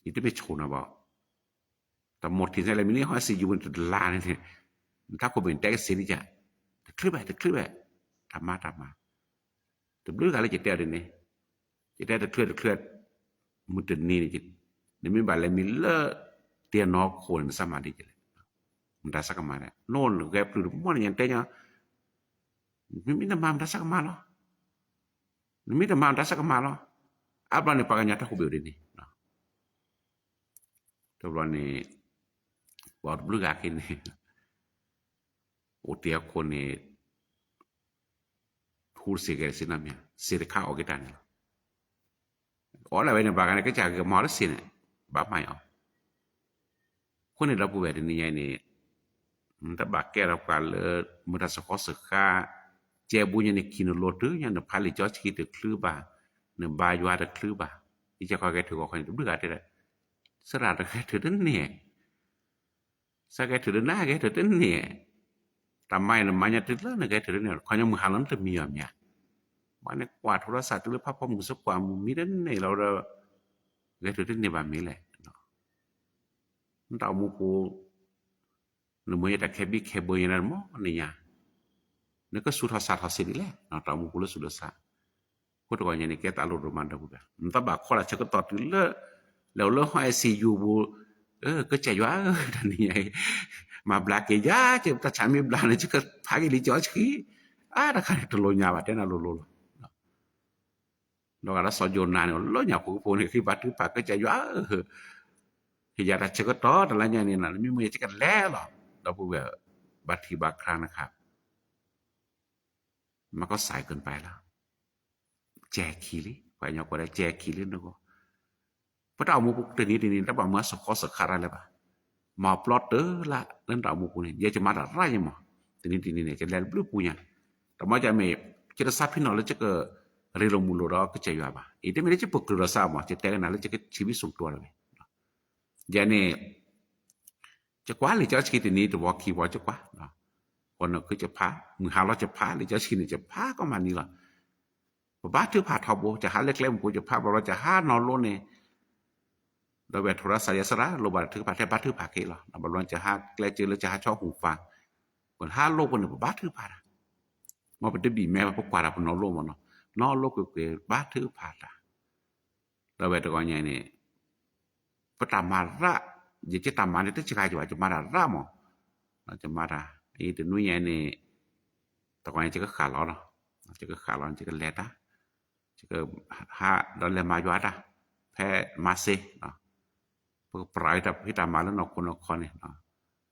ယတမ့ၢ်ဆိၣ်နၤဘၣ်. တၢ်မိၣ်ထံၣ်န့ၣ်လဲၤမံလၢဟီၣ်အဲၣ်စံယူၤန့ၣ် တလါန့ၣ် နထးခိၣ်ဘ့ၣ်တဲကစ့ၢ်န့ၣ်က တချုးဘၣ် တချုးဘၣ် တၢ်မၤတၢ်မၤ တဘျုးဂၤလၢယတဲအီၤဒ်န့ၣ် ယတဲတချုးတချုး မုၢ်တနံၤန့ၣ် နမ့ၢ်ဘၣ်လဲၤမံလၢ တ့ၢ်နီၤခိၣ်န့ၣ် နစၢ်မၤဒ်လဲၣ် မတၤစၢ်ကမၤလဲၣ် နအိၣ်နဂဲၤပျုၢ်တမီၢ်န့ၣ် ယတဲညီ နမ့ၢ်တမၤမတၤစၢ်ကမၤလီၤ နမ့ၢ်တမၤမတၤစၢ်ကမၤလီၤ အါဘျီန့ၣ် ပှၤကညီတၢ်ခိၣ်ဘ့ၣ်အိၣ်ဒ်န့ၣ် တဘျီန့ၣ် ပှၤတဘျုးဂၤက့ၤန့ၣ် အိၣ်တ့ၢ်အခိၣ်န့ၣ် ထူတစ့ၢ်ကဲၤတစ့ၢ်နီတမံၤ စ့ၢ်တခါအီၣ်က့ၤတၢ်န့ၣ်လီၤ. အီၣ်လၢဝဲန့ၣ် ဘၣ်ဂၤန့ၣ် ကစၢ်ကမၤအီၤတစ့ၢ်န့ၣ် ဘၣ်မၤအီၤ အဃိန့ၣ်ဒီပုၢ်ဝဲၢ်တနံၤညါအံၤန့ၣ် နတဘၣ်ကဲထီၣ်ပှၤလၢ မတၤစၢဃီစၢဃါ ကဲဘူးညါန့ၣ် ခံနလိတုၤညါ နဖးလံာ်စီဆှံတချုးဘၣ် နဘါယွၤတချုးဘၣ် ယကဲခီဂဲၤထုးဂီၤခီန့ၣ် တဘျုးဂၤတဲဒၣ် သရၣ်တဂဲၤထုးတန့ၢ် စးကဲထုးတနၤကဲထုးတန့ၢ် တၢ်မၤအံၤနမၤညါတုၤလၢနဂဲၤထုးတန့ၢ် ခီညီမုၢ်ဟါလီၤနတမံၤအီၤမ့ၢ်ဧါ ဘၣ်န့ၣ်ကွၢ်ထိရစၢ်တုၤလၢဖးဖီမုၢ်စကွၢ်မုၢ်မံတန့ၢ်လီၤဒီး ဂဲၤထုးတန့ၢ်ဘၣ်မ့ၢ်လဲၣ် နတၢ်အိၣ်မူပူၤ နမ့ၢ်ယတၢ်ခဲဘံခဲဘၢညါန့ၣ်မ့ၢ်န့ၣ်ညါ နကစူၢ်ထီၣ်စးထီၣ်စ့ၢ်ဒ်လဲၣ် တၢ်အိၣ်မူပူၤလၢစူၢ်လၢစး အဃိတဂီၤညါန့ၣ် ကဲသးလိၣ်ဒိၣ်မးဒီပုၢ်ဝဲၢ် နတဘၣ်ခီလၢဆၢကတီၢ်တုၤလၢ လဲၤအိၣ်လၢဟီၣ်အဲၣ်စံယူၤပူၤ ကစၢ်ယွၤဧၢ တနံၤညါအံၤ မၤဘျါက့ၤယၤ ကဲတၢ်ဆါမ့ၢ်ဘျါန့ၣ် ယကဖးက့ၤလံာ်စီဆှံ အါတခါန့ၣ် တလိၣ်ညါဘၣ် တဲနၤလိၤလိၤလီၤ ဒီးဂၤလၢစီၤယိၤနါန့ၣ် လၢညၣ်ဖိကဖိန့ၣ် ဃ့ဘါထုကဖၣ် ကစၢ်ယွၤဧၢ ဟ့ၣ်ယၤတၢ်ဆၢကတီၢ်တလါညါန့ၣ် နမ့ၢ်မ့ၢ်ယကလဲၤလီၤ ဒီပုၢ်ဝဲၢ် ဘါထံဘါခရါနခါ မၤကီၢ်စဲးကၢၣ်ပာ်လီၤ ကဲခံလံ ပှၤကညီကိးဒၣ်ကဲခံလံနဂီၢ် ပတၢ်အိၣ်မူပူၤတနံၤတနံၤ တဘၣ်မၤစၢဃီစၢဃါရၢ်လၢၤဘၣ် မၤပျီတၢ်လၢလၢနတၢ်အိၣ်မူပူၤန့ၣ် ယဲယမၤတၢ်ရၢ်ယဲမး တနံၤတနံၤန့ၣ် ယလဲၤတဘျုးပူၤညါ တမ့ၢ်ယမ့ၢ် ယတဆါဖံးနီၣ်လၢယကရ့လိာ်မုာ်လိာ်ဒီးကစၢ်ယွၤဘၣ် အံၤတမ့ၢ်လၢယပကြၢးဒီးစၢ်မး ယတဲကနၤလၢယကဆံးဘံၣ်စိၣ်တွၤတဂ့ၤ ယဲန့ၣ် ယကွၢ်လံာ်စီဆှံတနံၤတဝီခံဝီယကွၢ်, ဃိးနၢ်ခုယဖး, မုၢ်ဟါလီၤယဖး, လံာ်စီဆှံန့ၣ်ယဖးကီးမးနံၤလီၤ. ပဘါထုကဖၣ်ထီဘိ, ယဟးလၢကျဲမုၢ်ပူၤယဖး, ဘၣ်ဘျီယဟးနီၢ်လိန့ၣ်, ဒီးဝဲထိရၣ်စးယဲစရၣ် လိၣ်ဘၣ်ထုကဖၣ်ထဲဘါထုကဖၣ်က့ၤလီၤ. ဘၣ်ဘျီယဟးကျဲစၢၤလၢယဟးဆီဟူၣ်ဖး, ပဟးလိၣ်ပန့ၣ် ပဘါထုကဖၣ်တၢ်, မ်ပတဘံၣ်မဲဘၣ် ပကွၢ်တၢ်ပနီၢ်လိမ့ၢ်နီၤ, နီၢ်လိကွ့ၢ်ကွ့ၢ်ဘါထုကဖၣ်တၢ် ဒီးဝဲတဂီၤညါန့ၣ် ပတၢ်မၤရၣ်, ယကတၢ်မၤန့ၣ် တစှၤယၤဘၣ်, ယမၤတၢ်ရၣ်မး, ယမၤတၢ်, အံၤတနွံညါန့ၣ် တဂီၤညါယကဃၣ်လီၤလီၤ, ယကဃၣ်လီၤ ယကလဲၤတၢ်, ယကဟးဒီးလဲၤမၤယွၤတၢ်, ဖဲမၤစ့ ပကပြးဝဲတၢ်ဖံးတၢ်မၤလၢနီၢ်ခိနီၢ်ခီန့ၣ်,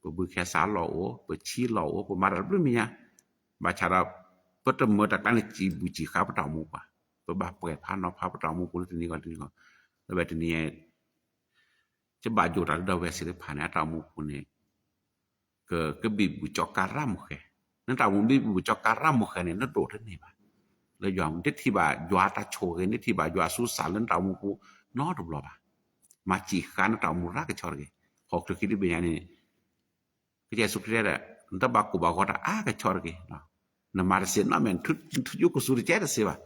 ပဘုခဲစးလီၢ်အိၣ်, ပဆံလီၢ်အိၣ်, ပမၤတၢ်တဘျုးမံၤညါ, ဘၣ်ဆၣ်ဒီး ပတမၢတၢ်ကျါန့ၣ် စံးဘျုးစံးဖှိၣ်ပတၢ်အိၣ်မူပှၤ, ပဘၣ်ပှဲၤဖးနီၤဖးပတၢ်အိၣ်မူပူၤလၢတနံၤဂီၢ်တနံၤဂီၢ်, လၢဝဲတနံၤညါ ယဘၣ်ယိၣ်တၢ်လၢဒီပုၢ်ဝဲၢ်သ့ၣ်တဖၣ်န့ၣ် အတၢ်အိၣ်မူပူၤန့ၣ် ကဘံၣ်ဘူၣ်ကၠီကါရၣ်မုၢ်ဃဲ, နတၢ်အိၣ်မူဘံၣ်ဘူၣ်ကၠီကါရၣ်မုၢ်ဃဲန့ၣ် နဒိၣ်တန့ၢ်ဘၣ်, လၢယွၤမူ နတထံၣ်ဘၣ်ယွၤတၢ်ဆိၣ်ဂ့ၤ နတထံၣ်ဘၣ်ယွၤအဆူၣ်စးလၢနတၢ်အိၣ်မူပူၤနီတဘျီဘၣ်, မၤစံးဃာ်နတၢ်အိၣ်မူရၣ်ကဆီတဂ့ၤ, ဟီၣ်ခိၣ်ချၢခံတဘ့ၣ်ညါန့ၣ် ကစၢ်ယ့ၣ်ၡူးခရံာ်တဲဒီး နတဘၣ်ကူၣ်ဘၣ်ဂီၤတၢ်အါကဆီတဂ့ၤ, နမၤတသ့နီတမံၤ နထူးယိၣ်ကစူၤတကဲတသ့ဘၣ်,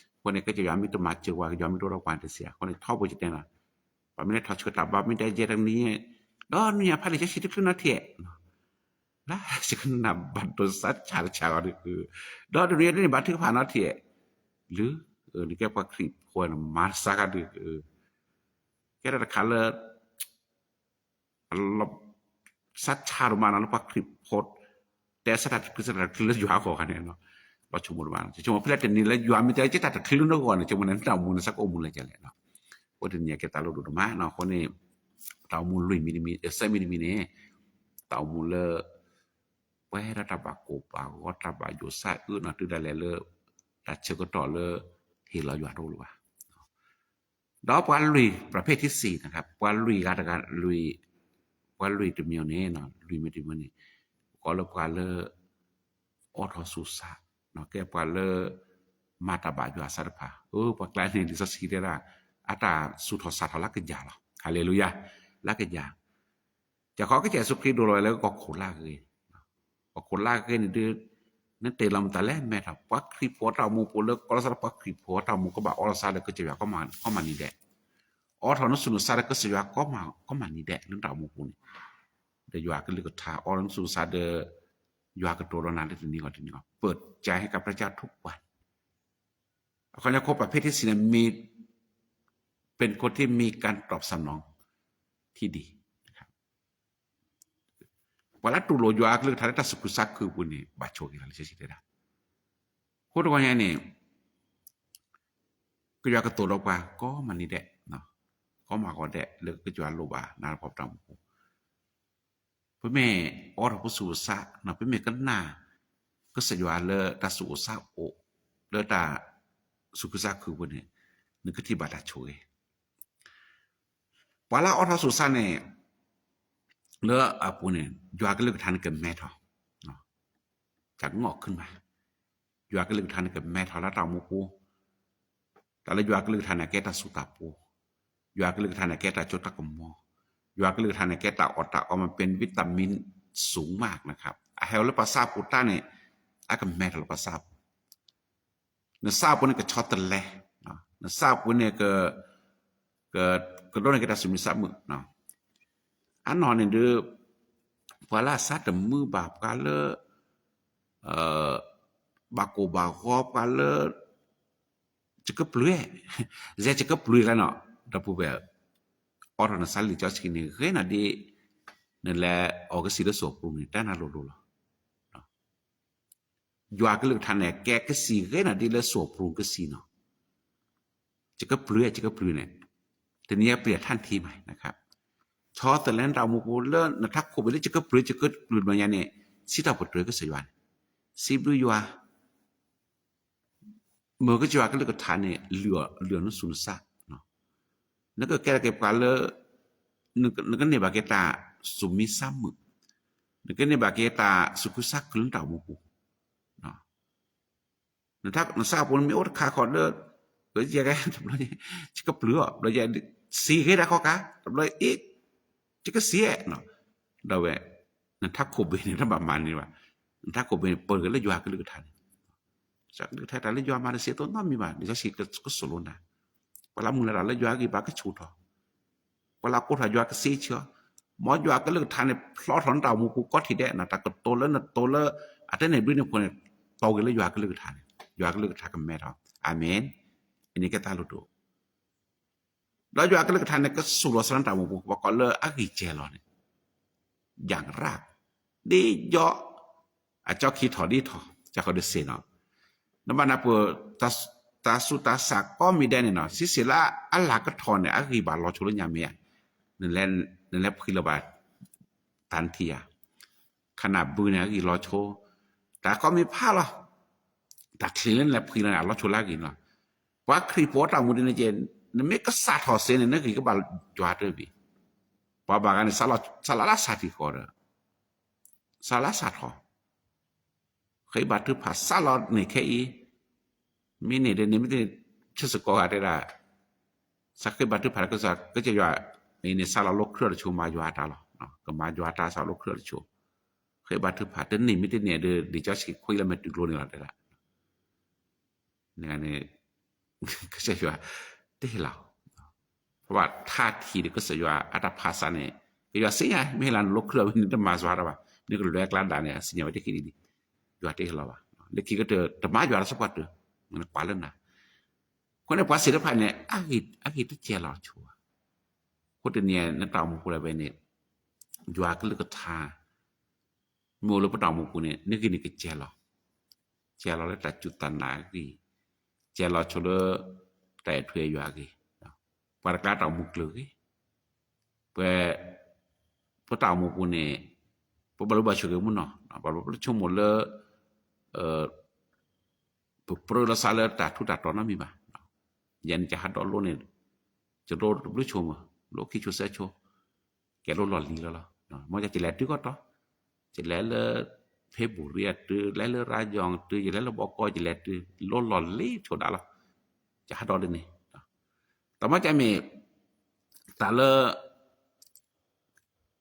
အဃိန့ၣ် ကစၢ်ယွၤမ့ၢ်တမၤစၢၤပှၤ ကစၢ်ယွၤမ့ၢ်တအိၣ်ဒီးပှၤတသ့, အဃိန့ၣ် ထီဘိယတဲလီၤ, ပှၤမ့ၢ်လဲၤထီၣ်ဆှၢတၢ်ဘါမ့ၢ်တဲယဲတနံၤ, ဒီးနံၣ်ညါဖးလံာ်စီဆှံတချုးနီတထံၣ်, လၢ်ဆကနၣ်ဘၣ်ဒိစါဆးတဆးဂီၤဒီး, ဒီးတနံၤညါတန့ၢ်ဘၣ်ထုကဖၣ်နီတထံၣ်, လၢ နကဲပှၤခရံာ်ဖိန့ၣ်မၤတစါကဒီး, ကဲထီၣ်တခါလၢ စါဆါဒိၣ်မးနီၤလၢပှၤခရံာ်ဖိ တဲဆၢတၢ်တချုးဆၢတၢ်တချုးလၢယွၤအဂီၢ်ဂၤန့ၣ်, လီၤဆိကမိၣ်ဒိၣ်မး, ဆိကမိၣ်ဖဲလဲၣ်တနံၤလၢယွၤမ့ၢ်တဲကဲတၢ်တချုးလၢနဂီၢ်န့ၣ် ဆိကမိၣ်န့ၣ် နတၢ်အိၣ်မူန့ၣ် စးကအိၣ်မူလၢကလဲၣ်, အဃိတနံၤကဲတၢ်လိၣ်ဒိၣ်ဒိၣ်မးနီၤ, အဃိန့ၣ် တၢ်အိၣ်မူလွံၢ်မံၤတမံၤ သၢမံၤတမံၤန့ၣ် တၢ်အိၣ်မူလၢ ပှဲၤဒီးတၢ်ဘၣ်ကိၢ်ဘၣ်ဂီၤ တၢ်ဘၣ်ယိၣ်စၢ်အၢနီၤ တုၤဒၣ်လဲာ်လၢ တၢ်ဆၢကတီၢ်လၢ ဟ့ၣ်လီၤယွၤတအိၣ်လၢၤဘၣ်, ဒီးပှၤလွံၢ် ประเภทที่สี่ นะคะ, ပှၤလွံၢ်ဂၤတဂၤ လွံၢ် ပှၤလွံၢ်တမံၤန့ၣ် လွံၢ်မံၤတမံၤန့ၣ် ပကိးလၢပှၤလၢ အိးထီၣ်ဆူၣ်ဆါ, ကဲပှၤလၢ မၤတၢ်ဘၣ်ယွၤအသးတဖၣ်, အၢ ပှၤကျါန့ၣ် လံာ်စီဆှံတဲဒၣ် အတၢ်စူၤထီၣ်စၢ်ထီၣ်လၢကယၤလီၤ, ဟါလ့လူယၤ, လၢကယၤ, ကီၢ်ခိၣ်ကစၢ်ယ့ၣ်ၡူးခရံာ်ဒိၣ်လီၤဝဲလၢကီၢ်ခိၣ်လၢအဂ့ၤ, ကီၢ်ခိၣ်လၢအဂ့ၤန့ၣ်ဒုး နတ့ၢ်လီၤမတၤလဲၣ်မဲထီၣ် ပှၤခရံာ်ဖိတၢ်အိၣ်မူပူၤလၢကီၢ်လီၤစၢ်လၢပှၤခရံာ်ဖိတၢ်အိၣ်မူ ကဘၣ်အိးထီၣ်ဆူၣ်ဆါဒီးကစၢ်ယွၤ ကီမးနံၤဒဲး, အိးထီၣ်နဆူၣ်နဆါဒီးကစၢ်ယွၤ ကီမးနံၤဒဲး လၢတၢ်အိၣ်မူပူၤန့ၣ်, ဒီးယွၤကလုၢ်ကထါ အိးထီၣ်နဆူၣ်နဆါဒီး ယွၤကတိၤဒီးနၤလၢတနံၤဂီၢ်တနံၤဂီၢ် เปิดใจให้กับพระเจ้าทุกวัน, အခီပညီ คนประเภทที่สี่ นั้นมี เป็นคนที่มีการตอบสนอง ที่ดี ပှၤလၢတူၢ်လိာ်ယွၤအကလုၢ်ကထါလၢတၢ်သူၣ်ခုသးခုအပူၤန့ၣ် ဘၣ်ဆိၣ်ဂ့ၤလီၤ လံာ်စီဆှံတဲဒၣ်, အဃိတဂီၢ်ညါန့ၣ် ကစၢ်ယွၤကသိၣ်ဒီးပှၤ ကီမးနံၤဒဲး, ကီမးဂီၤဒဲး လၢကစၢ်ယွၤလိၣ်ဘၣ်နၤလၢပှၤပတၢ်မူပူၤ, ပမ့ၢ်အိးထီၣ်ပဆူၣ်ပဆါ, ပမ့ၢ်ကနၣ် ကစၢ်ယွၤလၢတၢ်သူၣ်အိၣ်သးအိၣ် လၢတၢ်သူၣ်ခုသးခုအပူၤန့ၣ် နကထံၣ်ဘၣ်တၢ်ဆိၣ်ဂ့ၤ ပှၤလၢအအိးထီၣ်ဆူၣ်ဆါန့ၣ် လၢအပူၤန့ၣ် ယွၤကလုၢ်ကထါန့ၣ်ကမဲထီၣ်, တၢ်ကငီၢ်ခုမး, ယွၤကလုၢ်ကထါန့ၣ်ကမဲထီၣ်လၢတၢ်အိၣ်မူပူၤ, တၢ်လၢယွၤကလုၢ်ကထါန့ၣ် ကဲတၢ်စိတၢ်ကမီၤ, ယွၤကလုၢ်ကထါန့ၣ် ကဲတၢ်စိတၢ်ကမီၤ, ယွၤကလုၢ်ကထါန့ၣ် ကဲတၢ်အီၣ်တၢ်အီ มันเป็นวิตามินสูงมากนะครับ အဟဲအိၣ်လၢပှၤသးပူၤတၢ်န့ၣ် အကမဲထီၣ်လၢပှၤသးပူၤ နသးပူၤန့ၣ်ကဆီတလဲ, နသးပူၤန့ၣ် ကဒိးန့ၢ်က့ၤတၢ်သူၣ်မံသးမုာ်, အနီၢ်န့ၣ်ဒီး ပှၤလၢအသးတမုာ်ဘၣ် ပှၤလၢ ဘၣ်ကိၢ်ဘၣ်ဂီၤ ပှၤလၢ ယကပျုၤ, ယဲယကပျုၤလီၤနီၤ, ဒီပုၢ်ဝဲၢ်, အိးထီၣ်နသးလံာ်စီဆှံန့ၣ် ဂ့ၤနီၤဒ် နလဲၤအီၣ်ကသံၣ်လၢစိၢ်ပူၤန့ၣ် တၢ်နၤလိၤလိၤလီၤ. ယွၤကလုၢ်ကထါန့ၣ် ကဲကသံၣ်ဂ့ၤနီၤဒ်လၢစိၢ်ပူၤကသံၣ်နီၤ, ယကပျုၤ ယကပျုၤန့ၣ်, တနံၤအံၤပျံၤထၣ်ထံမး, ဆီတလဲနတၢ်အိၣ်မူပူၤလၢနထးခိၣ်ဘ့ၣ်လၢယကပျုၤ ယကပျုၤတဘျီညါန့ၣ်, စံးထီၣ်ပတြၢၤကစၢ်ယွၤန့ၣ်, စံးဘျုးယွၤ မ့ၢ်ကစၢ်ယွၤကလုၢ်ကထါန့ၣ် လုၢ်အီၤနသူၣ်နသး, နကကဲထီၣ်က့ၤပှၤလၢ နကန့ၢ်ဘၣ်က့ၤတၢ်သူၣ်မံသးမုာ်, နကန့ၢ်ဘၣ်က့ၤတၢ်သူၣ်ခုသးခုလၢနတၢ်အိၣ်မူပူၤ, နသးပူၤန့ၣ်မ့ၢ်အိၣ်တခါဃီဒီး ကယဲၢ်ဂဲၤတဘျီ, ယကပျုၤအီၤဘျီယဲၢ်, စံးဂ့ၤဒၣ်ဃီကါ တဘျီအံၤ, ယကစံးအဲၣ်, ဒီးဝဲ, နထးခိၣ်ဘ့ၣ်န့ၣ် တဘၣ်မၤန့ၢ်ဘၣ်, နထးခိၣ်ဘ့ၣ်န့ၣ် ပၢၤက့ၤလၢယွၤကလုၢ်ကထါန့ၣ်, ယွၤကလုၢ်ကထါတၢ်လၢယွၤမၤတသ့သိးနီတမံၤဘၣ်, လံာ်စီဆှံကဆိၣ်လိနၤ, ပှၤလၢမုၢ်လၢ်တၢ်လၢယွၤအဂံၢ်ဘါကဆူၣ်ထီၣ် ပှၤလၢအကိးထီၣ်ယွၤကသ့ဆၢ, မ်ယွၤကလုၢ်ကထါန့ၣ်ဖျီထီၣ်နတၢ်အိၣ်မူပူၤကိးထံၣ်ဒဲး, နတၢ်ကတိၤလၢနတိၤလၢ အတဲန့ၣ်ဘျုးန့ၣ်ဖှိၣ်န့ၣ်, တီၢ်က့ၤလၢယွၤကလုၢ်ကထါန့ၣ်, ယွၤကလုၢ်ကထါကမဲထီၣ်, အၤမ့ၣ်, အန့ၣ်ကဲတၢ်လိၣ်ဒိၣ်, ဒီးယွၤကလုၢ်ကထါန့ၣ် ကဆူၣ်လီၤစၢၤနတၢ်အိၣ်မူပူၤ ပကိးလၢအဂံၢ်စဲၤလီၤန့ၣ် ယၣ်ရၣ်, ဒ်ယီ အကၠီခံထီၣ်ဒ်ထီၣ် ကၠီဃီဒ်စ့ၢ်နီၤ, နဘၣ်နၢ်ပၢၢ် တၢ်ဆူးတၢ်ဆါကိးမံၤဒဲးန့ၣ်နီၤ, စံးစ့ၢ်လၢအလၤကထီၣ်န့ၣ် အဂံၢ်ဘၣ်လီၤဆိလၢညါမ့ၢ်ဧါ, နလဲၤဖှံလၢၤဘၣ် တၢ်နထံၣ်ဧါ, ခနၣ်ဘုန့ၣ် အဂံၢ်လီၤဆိ, တၢ်ကိးမံၤဖးလီၤ, တၢ်ချံးလၢနလဲၤဖှံလီၤန့ၣ် အလီၤဆိလၢအဂံၢ်န့ၣ်လီၤ, ပှၤခရံာ်ဖိတၢ်အိၣ်မူဒ်န့ၣ်က့, နမ့ၢ်ကစၢ်ထီၣ်စ့န့ၣ် နဂံၢ်ကဘၣ်ယွၤတဘ့ၣ်, ပှၤဘၣ်ဂၤန့ၣ် စးလီၤလၢစၢ်ထံၣ်ဃီဒီး စးလၢစၢ်ထီၣ်, ဃ့ဘါထုကဖၣ်စးလီၤန့ၣ်ခဲအံၤ, မ့ၢ်န့ၣ်ဒီးန့ၣ်မ့ၢ်တန့ၣ် ဆၢစ့ၢ်ကီးဂၤတဲဒၣ်, စးဃ့ဘါထုကဖၣ်လၢကစၢ်ယွၤ, အံၤန့ၣ် စးလီၤလၢခရံာ်တဆိ မၤယွၤအတၢ်လီၤ, ကမၤယွၤအတၢ်စးလီၤလၢခရံာ်တဆိ, ဃ့ဘါထုကဖၣ်တန့ၢ်မ့ၢ်တန့ၢ်ဒီး ဒ်ကၠီဆံးခွံလၢမဲာ်တုၤကျိန့ၣ်လီၤတဲဒၣ် န့ၣ် ကစၢ်ယွၤ တဟ့ၣ်လီၤ, ပဘၣ်ထါထံၣ်ဒီးကစၢ်ယွၤအတၢ်ဖးစးန့ၣ်, ကယွၤစံးညါ မ့ၢ်ဟ့ၣ်လီၤနလိၤခရံာ်အီၤန့ၣ် တမၤစှၤတၢ်ဘၣ်, နကလဲၤကျါဒၣ်န့ၣ် အစံၣ်ညီၣ်ဝဲတက့ၢ်ဒ်န့ၣ်, ယွၤတဟ့ၣ်လီၤဘၣ်. လၢခံကတၢၢ် တမၤယွၤတၢ်စ့ၢ်ကီးတၢၢ်, နကွၢ်လၢနၤ. အဃိန့ၣ် ပှၤသ့ၣ်တဖၣ်န့ၣ် အဂ့ၢ်တစဲးလီၤဆိဘၣ်. အဃိတနံၤအံၤ နတၢ်အိၣ်မူပူၤဒၣ်ဝဲန့ၣ် ယွၤကလုၢ်ကထါ မ့ၢ်အိၣ်လၢပတၢ်အိၣ်မူပူၤန့ၣ် နဂ့ၢ်န့ၣ်ကစဲးလီၤ, စဲးလီၤလၢတၢ်စူၢ်တၢ်နာ်အဂ့ၢ်, စဲးလီၤဆိလၢ တၢ်အဲၣ်ထူအဲၣ်ယွၤအဂ့ၢ်, ပှၤတကျါတၢ်အိၣ်မူကျၢၤဂ့ၤ, ပ ပတၢ်အိၣ်မူပူၤန့ၣ် ပဘၣ်လိၣ်ဘၣ်ဆိၣ်ဂ့ၤမုၢ်နီၢ်, ဘၣ်လိၣ်ပဆိကမိၣ်လၢ ပပြၢလီၤစးလၢတၢ်ထူးတၢ်တီၤနီတမံၤဘၣ်. ယဲန့ၣ် ယဟးဒီးလိန့ၣ် ယလိတဘျုးဆိမး, လိခံဆိစဲဆိ, ကဲလိလီၢ်လံၤလီၤလီၤ. မ်ယလဲၤတုၤကီၢ်တီ, ယလဲၤလၢ ဖ့ဘူရံအတုၤ, လဲၤလၢရၤယီၤအတုၤ, ယလဲၤလၢဘီကီၢ်, ယလဲၤတုၤ လိလီၢ်လံၤဆိဒၣ်လီၤ. ယဟးဒီးဒ်န့ၣ်, တမ့ၢ်ကမ့ၢ် တၢ်လၢ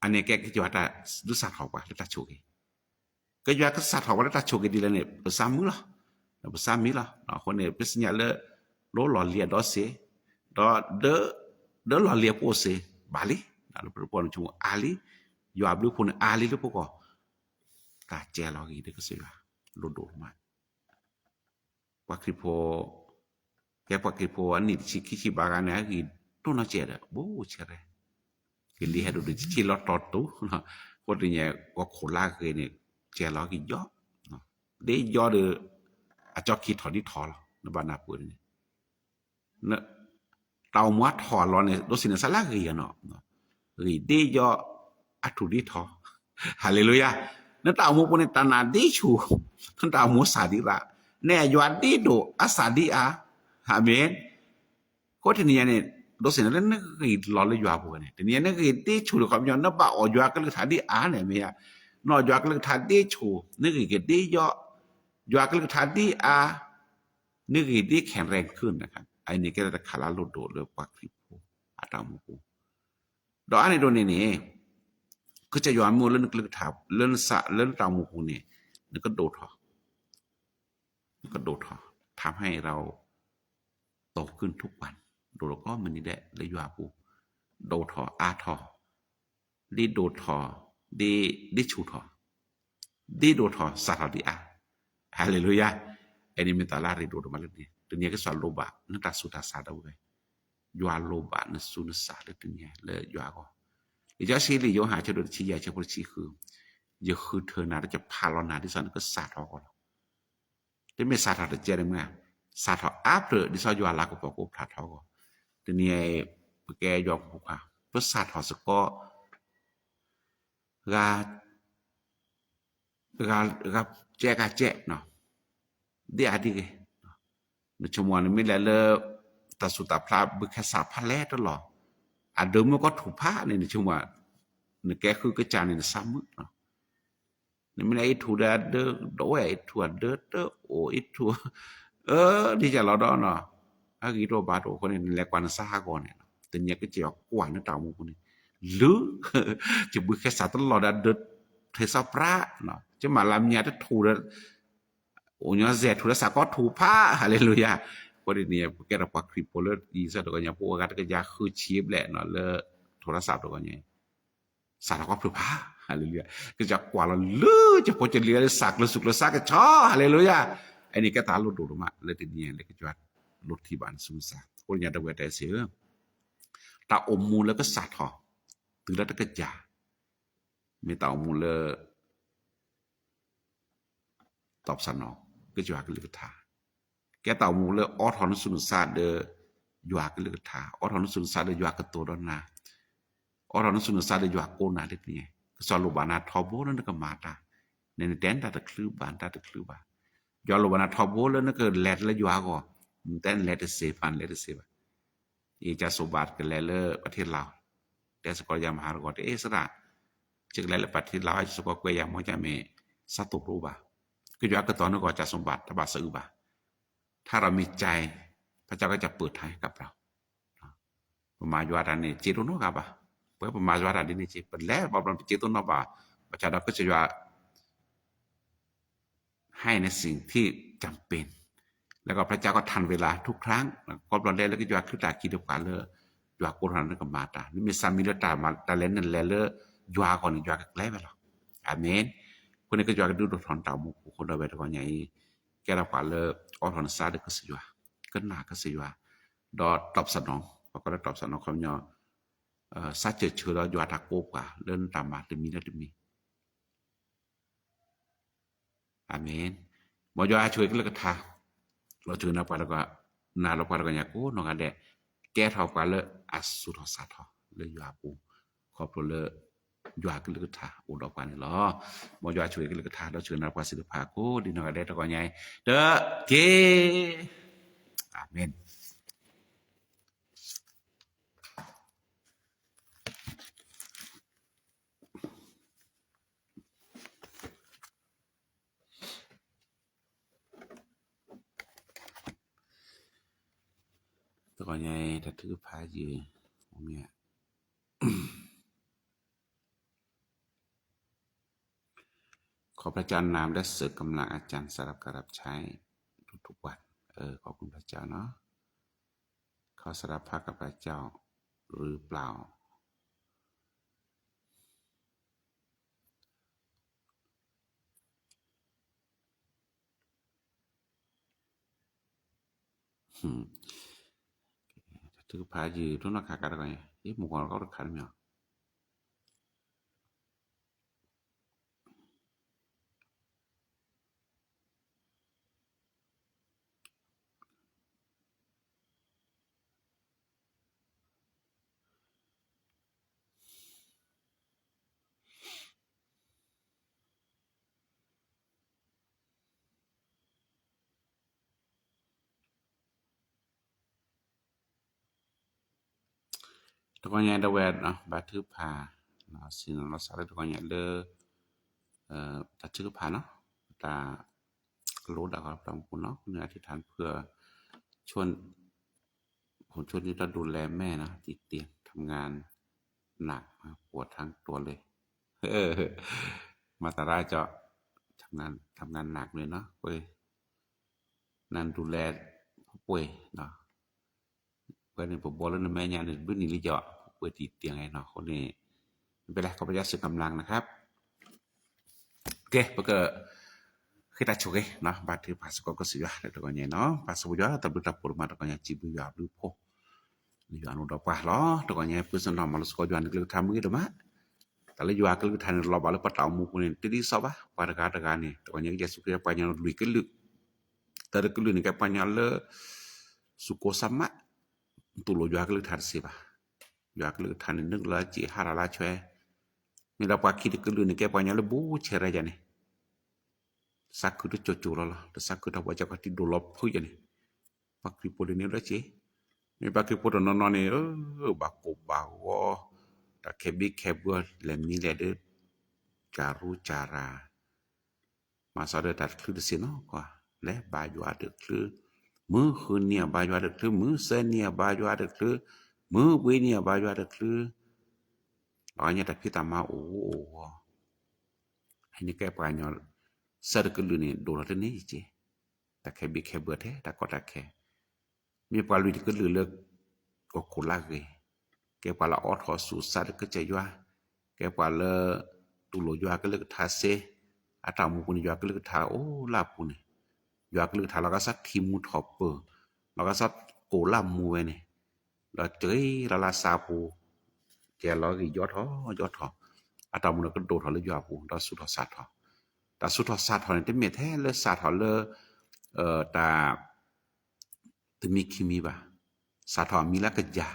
အန့ၣ်ကဲကစၢ်ယွၤတၢ်ဒုးစးထီၣ်ပှၤလၢတၢ်ဆိၣ်ဂ့ၤ, ကစၢ်ယွၤကစးထီၣ်ပှၤလၢတၢ်ဆိၣ်ဂ့ၤဒ်လဲၣ်န့ၣ် ပစးမုာ်လီၤ. ပစးမုာ်လီၤ. အဃိန့ၣ် ပသ့ၣ်ညါလၢ လိလီၢ်လံၤအဒီစ့ၢ်, ဒီး ဒၢလီၢ်လံၤအပအိၢ်စ့ၢ် ဘၣ်လံ, လၢပဖိပလံၤဆိကမိၣ်အါလံ, ယွၤအဘျုးအဖှိၣ်န့ၣ်အါလံလၢပဂီၢ်, တၢ်စဲးလီၤဂ့ၤဒီးကစၢ်ယွၤ လိၣ်ဒိၣ်မး ပှၤခရံာ်ဖိ, ကဲပှၤခရံာ်ဖိအနံၣ်တဆံခံဆံဘၣ်ဂၤန့ၣ် အဂံၢ်ဒိၣ်နီၢ်ကဲးဒီး ဘူးဆဲးရဲ, ကလံၤဟဲဒိၣ်ဒိၣ်ဆံးဆံးလီၤတီၤတူာ်, အဃိတနံၤ ပှၤခိၣ်လၢအဂ့ၤန့ၣ် စဲးလီၤက့ၤယီၤ, ဒ်ယီၤဒီး အကၠီခံထီၣ်ဒ်ထီၣ်လီၤ နဘၣ်နၢ်ပၢၢ်န့ၣ် တၢ်အိၣ်မူအထီၣ်အလီၢ်န့ၣ် ဒိးစ့ၢ်န့ၣ် စးလၢအဂ့ၤအီၤနီၤ, ဂ့ၤဒ်ယီၤ အထူၣ်ဒ်ထီၣ်, ဟါလ့လူယၤ, နတၢ်အိၣ်မူပူၤန့ၣ် တၢ်နာ်ဒ်ဆူၣ်, နတၢ်အိၣ်မူစးဒ်ရၣ်, နအဲၣ်ယွၤဒ်ဒိၣ် အစးဒ်အါ, အၤမ့ၣ်, အဃိတနံၤညါန့ၣ် ဒိးစ့ၢ်န့ၣ်လၢနဂ့ၤလီၤလၢယွၤအပူၤန့ၣ် တနံၤညါနဂ့ၤဒ်ဆူၣ်လၢခီပညီ နဘၣ်အီၣ်ယွၤကလုၢ်ကထါဒ်အါန့ၣ်မ့ၢ်ဧါ, နအီၣ်ယွၤကလုၢ်ကထါဒ်ဆူၣ် နဂ့ၤက့ၤဒ်ယီၤ, ယွၤကလုၢ်ကထါဒ်အါ နဂ့ၤဒ်ခဲၣ်ရဲၣ်ခုၣ်န့ၣ်, အန့ၣ်ကဲတၢ်တခါလၢအလိၣ်ဒိၣ်လၢပှၤခရံာ်ဖိအတၢ်အိၣ်မူပူၤ, ဒီးအါန့ၣ်ဒိၣ်န့ၣ်န့ၣ်, ကစၢ်ယွၤမ့ၢ်အိၣ်လၢနကလုၢ်ကထါ လၢနစး လၢနတၢ်အိၣ်မူပူၤန့ၣ်, နကဒိၣ်ထီၣ်, နကဒိၣ်ထီၣ်, ထါဖဲအံၤရၣ် တိာ်ကုၢ်ထူၣ်ပှၢ်, ဒိၣ်ထီၣ်ကိးမုၢ်နံၤဒဲးလၢယွၤအပူၤ, ဒိၣ်ထီၣ်အါထီၣ်, ဒ်ဒိၣ်ထီၣ်, ဒ်ဆူၣ်ထီၣ်, ဒ်ဒိၣ်ထီၣ်စးထီၣ်ဒ်အါ, ဟါလ့လူယၤ, အန့ၣ်မ့ၢ်တၢ်လၢအရ့ဒိၣ်ဒိၣ်မးလၢန့ၣ် တနံၤကစၢ်လိၣ်ဘၣ် နတၢ်ဆူးတၢ်ဆါဒီပုၢ်ဝဲၢ်, ယွၤလိၣ်ဘၣ်နဆူးနဆါလၢတနံၤလၢယွၤအဂီၢ်, လံာ်စီဆှံလံာ်ယိၤဟၣ်အဆၢဒိၣ်တဆံယဲၢ်အဆၢဖိတဆံဃု, ယဃုထၢနၤဒီးယဖးလီၤနၤဒ်သိးနကစးထီၣ်အဂီၢ်လီၤ. တမ့ၢ်စးထီၣ်တကဲန့ၣ်မ့ၢ်, စးထီၣ်အါဖျၢၣ်ဒ်သိးယွၤလၤကပီၤကအိၣ်ဖျါထီၣ်အဂီၢ်, တနံၤအံၤ, ပကဲယွၤဖိခွါ, ပစးထီၣ်စ့ၢ်ကီး, ဂၤ, ဂၤ, ဂၤကဲဂၤကဲ, ဒ်အါဒ်ဂ့ၤ, နဆိကမိၣ်နမ့ၢ်လဲၤလၢ တၢ်ဆူးတၢ်ဖျါဘုခဲစးဖးလဲၢ်တလီၢ်, အဒၢးမုၢ်ကီၢ်ထူၣ်ဖးန့ၣ် နဆိကမိၣ်, နကဲဃုကစၢ်န့ၣ် နစးမုာ် နမ့ၢ်လဲၤအ့ၣ်ထူၣ်ဒီးအဒၢးဒိၣ်ဝဲ အ့ၣ်ထူၣ်အဒၢးတအိၣ် အ့ၣ်ထူၣ်, အၢ ဒ်ယလီၤဒီးနီၤ, အဂံၢ်တအိၣ်ဘါတအိၣ်အဃိန့ၣ် နလဲၤကွၢ်နစးဟးဂီၤန့ၣ်, တနံၤကစၢ်ယွၤကွၢ်နတၢ်အိၣ်မူပူၤန့ၣ်, လုၢ်, ယဘုခဲစးတလီၢ်ဒီးအဒၢးထဲစီၤပြး, ယမၤလၢမညါတထူၣ်ဒီး အိၣ်ညီစဲးထူၣ်ဒီးစးကီထူၣ်ဖး ဟါလ့လူယၤ, အဃိန့ၣ် ပကဲထီၣ်ပှၤခရံာ်ဖိလၢယံစၢ်တဂီၤညါ ပအိၣ်အဂၤတကယၤဃုဆံဘျဲၣ်နီၤ လၢ ထိၣ်ရၣ်စးတဂီၤညါ စးထီၣ်ကီဖျၢၣ်ဖး, ဟါလ့လူယၤ, ကစၢ်ကွၢ်လီၤလုၢ် ကဖိကလံၤလၢစးကျၢၤဆူၣ်ကျၢၤစးကဆီ, ဟါလ့လူယၤ, အန့ၣ်ကဲတၢ်လိၣ်ဒိၣ်ဒိၣ်မး လၢတနံၤအံၤလၢကစၢ်လိၣ်ထံဘၣ်နဆူးနဆါ, အဃိညါဒီပုၢ်ဝဲၢ်တၢ်အဲၣ်စ့ၢ်ဧၢ, တၢ်အိၣ်မူလၢကစးထီၣ်, တုၤလၢတကယၤ, မ့ၢ်တၢ်အိၣ်မူလၢ တီၢ်ပစၢ်နီၤ ကစၢ်ယွၤကလုၢ်ကထါ, ကဲတၢ်အိၣ်မူလၢအိးထီၣ်နဆူးနဆါဒီး ယွၤကလုၢ်ကထါ, အိးထီၣ်နဆူးနဆါဒီးယွၤကတိၤဒီးနၤ, အိးထီၣ်နဆူးနဆါဒီးယွၤကိးနၤလၢတနံၤ, ကစၢ်လိၣ်ဘၣ်နၤထီဘိလၢနကမၤတၢ်, နတဲနတၢ်တချုးဘၣ် နတၢ်တချုးဘၣ်, ယွၤလိၣ်ဘၣ်နၤထီဘိလၢနကလဲၤတၢ်လၢယွၤအဂီၢ်, နတဲနလဲၤတသ့ဘၣ် နလဲၤတသ့ဘၣ် အံၤ ကၠၢ်စိဘၣ်ကလဲၤလၢပထံလီၤ, တဲစ့ၢ်ကီးယၤမဟါတဂီၤ တအ့ၣ်စရၣ်, ယကလဲၤလၢပထံလီၤ ယစ့ၢ်ကီးကွဲးယၤမ့ၢ်ကၢ်မ့ၢ် စးသိၣ်တအိၣ်ဘၣ်, ကယွၤကတိၤနဂီၢ် ကၠၢ်စိဘၣ်တဘၣ်စးအုးဘၣ်, ถ้าเรามีใจ พระเจ้าก็จะเปิดทางให้กับเรา, ပမၤယွၤတၢ်န့ၣ် စ့တအိၣ်နီတဂၤဘၣ်, ပဝဲပမၤယွၤတၢ်ဒ်န့ၣ်စ့ ပလဲၤဘၣ်ဘျီပစ့တအိၣ်နီတဂၤဘၣ်, ဘၣ်ဆၣ်ဒီးကစၢ်ယွၤ ให้ในสิ่งที่จำเป็น แล้วก็พระเจ้าก็ทันเวลาทุกครั้ง ကိးဘျီလဲၣ်လၢကယွၤချုးတၢ်ခံတပှၤလၢ ယွၤကိးထီၣ်နၤနကမၤတၢ်, နမ့ၢ်စးမံလၢတၢ်မၤတၢ်လဲၤနလဲၤလၢယွၤအဂီၢ်န့ၣ် ယွၤကကျဲဝဲလီၤ. အၤမ့ၣ်. အဃိန့ၣ် ကစၢ်ယွၤကဒုးဒိၣ်ထီၣ်နတၢ်အိၣ်မူပူၤအဃိဒီး ဝဲတဂီၤညါအံၤ ကဲထီၣ်ပှၤလၢအိးထီၣ်နသးဒီးကစၢ်ယွၤ, ကနၣ်ကစၢ်ယွၤ, ဒီး တၢ်ပစံးနီၤ, ပှၤကိးလၢ တၢ်ပစံးနီၤ ခီပညီ စးစၢၢ်ဆၢဒီးယွၤတၢ်ကိးပှၤလၢနတၢ်မၤတမံၤလၢတမံၤ အၤမ့ၣ်. မ်ယွၤဆိၣ်ဂ့ၤကလုၢ်ကထါ, လီၤဆိၣ်ဂ့ၤနၤပှၤတဂၤ, နၤလီၤပှၤတဂၤညါကိးနီၢ်ဂၤဒဲး, ကဲထီၣ်ပှၤလၢအသူၣ်ထီၣ်စးထီၣ်လၢယွၤအပူၤ, ခီဖျိလၢ ယွၤကလုၢ်ကထါအိၣ်ဒီးပှၤန့ၣ်လီၤ. မ်ယွၤဆိၣ်ဂ့ၤကလုၢ်ကထါ လီၤဆိၣ်ဂ့ၤနၤပှၤစံးတဖၣ်ကိးဒ်နီၢ်ဂၤဒဲးတဂီၤညါအံၤ, တက့ၢ်. အၤမ့ၣ်. တဂီၤညါအံၤ တၢ်ထုကဖၣ်ယုၢ်, မ့ၢ် ขอพระเจ้านำและเสริมกำลังอาจารย์สำหรับการรับใช้ทุกๆวัน เออ ขอบคุณพระเจ้าเนาะ เขาสารภาพกับพระเจ้าหรือเปล่า ထုကဖၣ်ယုၢ် ထိၣ်နီၣ်ခးကါတဂီၤညါ, အ့ၣ် မုၢ်ဂီၤကီတခါတမံၤ တဂီၤညါဒၣ်ဝဲ ဘါထုကဖၣ် စံးနီၤလီၤစးလၢတဂီၤညါလၢ တၢ်ထုကဖၣ်နီၤ တၢ်ကလိဒၣ်ကီးပတၢ်မူပူၤနီၤ ခုန့ၣ် อธิษฐานเผื่อ ช่วง ผมช่วงนี้ต้องดูแลแม่นะติดเตียงทำงานหนักนะปวดทั้งตัวเลย မၤသးဒ်ကီး ทำงานทำงานหนักเลยเนาะ นั่นดูแลผู้ป่วยเนาะ ပဝဲန့ၣ်ပဘှီလၢနမဲာ်ညါန့ၣ် ဘုန့ၢ်လံယီၤ ผู้ป่วยติดเตียงไงเนาะ အဃိန့ၣ် မ့ၢ်ပလဲၤ ขอพระเจ้าเสริมกำลังนะครับ ကဲ ပက ဃ့တၢ်ဆိၣ်ဂ့ၤနီၤ ဘါထုကဖၣ်စ့ၢ်ကီးကစၢ်ယွၤလၢတဂီၤညါနီၤ ပၢ်စီဆှံယွၤ တၢ်ဘျုးတၢ်ဖှိၣ်ဒိၣ်မးတဂီၤညါ စံးဘျုးယွၤအဘျုးအဖှိၣ် လၢယွၤအလိၤဒီးပှၤလီၤ တဂီၤညါ ပစံးနီၤမၤလိစ့ၢ်ကီးယွၤနကလုၢ်ကထါမုၢ်ဂ့ၤဒိၣ်မး တၢ်လၢယွၤကလုၢ်ကထါန့ၣ် လီၤဘၣ်လၢပတၢ်အိၣ်မူပူၤန့ၣ် တဒ်သိးဘၣ် ပှၤတဂၤတဂၤန့ၣ် တဂီၤညါကစၢ်ယ့ၣ်ၡူးခရံာ်ပှၤကညီလွံၢ်ကလုာ် တၢ်တကလုာ်န့ၣ် ကဲပှၤကညီလၢ စူၢ်ကိၢ်ဆးမး တူၢ်လိာ်ယွၤကလုၢ်ကထါတစ့ၢ်ဘၣ် ယွၤကလုၢ်ကထါန့ၣ် နုာ်လီၤစ့ၢ်ဟးထီၣ်လၢဆွဲ မ့ၢ်ဒီးပှၤခံတကလုာ်န့ၣ် ကဲပှၤကညီလၢဘူးဆဲးရဲၣ်ယၤန့ၣ် သးခုတစိၤစိၤလီၤလီၤ တသးခုထီၣ်ပှၤကညီပှၤတံၤဒိၣ်လီၤဖုးယၤန့ၣ် ပှၤခရံာ်ဖိဒ်န့ၣ်လီၤစ့ၢ် မ့ၢ်ပှၤခရံာ်ဖိတနီၤနီၤန့ၣ် ဘၣ်ကိၢ်ဘၣ်ဂီၤ တၢ်ခဲဘံခဲဘၢ လဲၤမံလဲၤဒၢ ကၢ်ရူကၢ်ရၤ မၤစၢၤဒီးတၢ်တချုးတစ့ၢ်နီၤ ကွၢ် လဲၤဘါယွၤတချုး မုၢ်ဃုနံၤအဘါယွၤတချုး မုၢ်သၢနံၤအဘါယွၤတချုး မုၢ်ဝ့နံၤအဘါယွၤတချုး လီၤဂာ်ညါတၢ်ဖံးတၢ်မၤအိၣ်ဂီၢ်အိၣ်ဂီၢ် အန့ၣ်ကဲပှၤကညီ သၢတကလုာ်န့ၣ် ဒိၣ်ထီၣ်တန့ၢ်ယက့ၢ် တၢ်ခဲဘံခဲဘၢထဲ တၢ်ကီတၢ်ခဲ မ့ၢ်ပှၤလွံၢ်တကလုာ်လၢ ကီၢ်ခိၣ်လၢဂ့ၤ, ကဲပှၤလၢအအိးထီၣ်ဆူၣ်စးဒီးကစၢ်ယွၤ, ကဲပှၤလၢ တူၢ်လိာ်ယွၤကလုၢ်ကထါစ့, အတၢ်အိၣ်မူပူၤန့ၣ် ယွၤကလုၢ်ကထါအိၣ်လၢအပူၤန့ၣ်, ယွၤကလုၢ်ကထါလီၤကစၢ်ထံမူထီၣ်ပၢၢ်, လီၤကစၢ်ကိၢ်လၢမူဝဲန့ၣ်, ဒီးတဂ့ၤလၢ်လၢ်ဆးပူၤ, ကဲလီၤဂ့ၤယီထီၣ်ယီထီၣ်, အတၢ်အိၣ်မူန့ၣ်ကဒိၣ်ထီၣ်လၢယွၤအပူၤ ဒီးဆူၣ်ထီၣ်စးထီၣ်, တၢ်ဆူၣ်ထီၣ်စးထီၣ်န့ၣ် တမ့ၢ်ထဲလၢစးထီၣ်လၢ တၢ် တမံၤခံမံၤဘၣ်, စးထီၣ်အမံၤလၢကယၤ,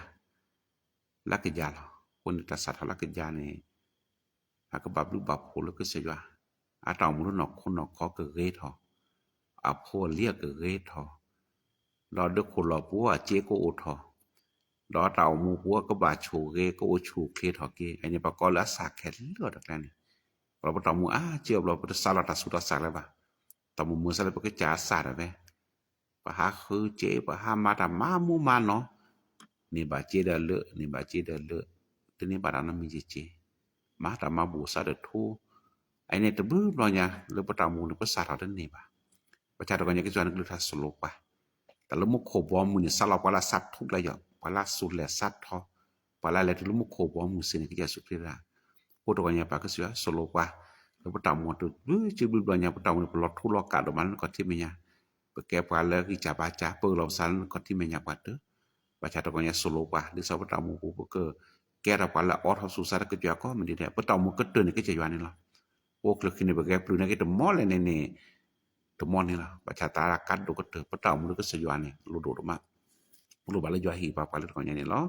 လၢကယၤလီၤ. အဃိန့ၣ် တၢ်စးထီၣ်လၢကယၤန့ၣ် အကဘၣ်ဘျုးဘၣ်ဖှိၣ်လၢကစၢ်ယွၤ, အတၢ်အိၣ်မူလၢနီၢ်ခိနီၢ်ခီကဂ့ၤထီၣ်, အဖိအလံၤအကဂ့ၤထီၣ်, ဒီးဒၢခိၣ်လီၢ်ပူၤအစ့ကအိၣ်ထီၣ်, ဒီးတၢ်အိၣ်မူပူၤကဘၣ်ဆိၣ်ဂ့ၤ ကအိၣ်ဆူၣ်အိၣ်ချ့ထီၣ်က့ၤ, အန့ၣ်ပကိးလၢအစၢ်ခဲလၢာ်တကျါန့ၣ်, ပှၤပတၢ်အိၣ်မူအါစ့အဘျီ ပတစးလီၤတၢ်ဆူးတၢ်စးလၢၤဘၣ်, တၢ်မုၢ်မုၢ်စးလၢပကစၢ်အစၢ်တၢ်ဝဲ ပဟးဃုစ့ ပဟးမၤတၢ်မၤမူမၤနီၢ်, န့ၢ်ဘၣ်စ့ဒီးလၢ န့ၢ်ဘၣ်စ့ဒီးလၢ တန့ၢ်ဘၣ်တၢ်နီတမံၤစ့, မၤတၢ်မၤဘူၣ်စးဒီးထူ, အန့ၣ်တဘျုးဘျီညါ လၢပတၢ်အိၣ်မူန့ၣ် ပစးထီၣ်တန့ၢ်ဘၣ်. ဘၣ်ဆၣ်တဂီၤညါကစၢ်ယွၤနကလုၢ်ကထါစံးလိပှၤ, တၢ်လၢမူခိၣ်ဘီမုၢ်န့ၣ် စးလီၤပှၤလၢအစးထူလၢယီၤ, ပှၤလၢအစူၢ်လဲၤစးထီၣ် ပှၤလၢအလဲၤတုၤလၢမူခိၣ်ဘီမုၢ်စ့ၢ်န့ၣ် ကစၢ်ယ့ၣ်ၡူးခရံာ်ဒၣ် အိၣ်တဂီၤညါ ပကစၢ်ယွၤဆိၣ်လိပှၤ လၢပတၢ်အိၣ်မူတဘျုးစုဘျုးဘျီညါ ပတၢ်အိၣ်မူန့ၣ် ပလီၤထူလီၤကးဒိၣ်မးလၢနခီၣ်ထံးမဲာ်ညါ ပကဲပှၤလၢဂံၢ်စၢ်ဘါစၢ် ပအၢၣ်လီၤပသးလၢနခီၣ်ထံးမဲာ်ညါပှၤတၢၢ် ဘၣ်ဆၣ်တဂီၤညါဆိၣ်လိပှၤ ဒ်သိးပတၢ်အိၣ်မူပူၤ ပကကဲထီၣ်ပှၤလၢအအိးထီၣ်ဆူၣ်စးတကစၢ်ကိးမုၢ်နံၤဒဲး ပတၢ်အိၣ်မူကတၢၢ်န့ၣ် ကစၢ်ယွၤန့ၣ်လီၤ. အိၣ်ချၢဃံန့ၣ် ပဂဲၤပျုၤန့ၢ်က့ၤတမီၢ်လဲၣ်န့ၣ်န့ၣ် တမီၢ်န့ၣ်လီၤ. ဘၣ်ဆၣ်သရၣ်ကးဒိၣ်ကတၢၢ် ပတၢ်အိၣ်မူလၢကစၢ်ယွၤန့ၣ် လိၣ်ဒိၣ်ဒိၣ်မး လိၣ်ဘၣ်လၢယွၤဟ့ၣ်ဘၣ်ပှၤလၢတဂီၤညါန့ၣ်လီၤ.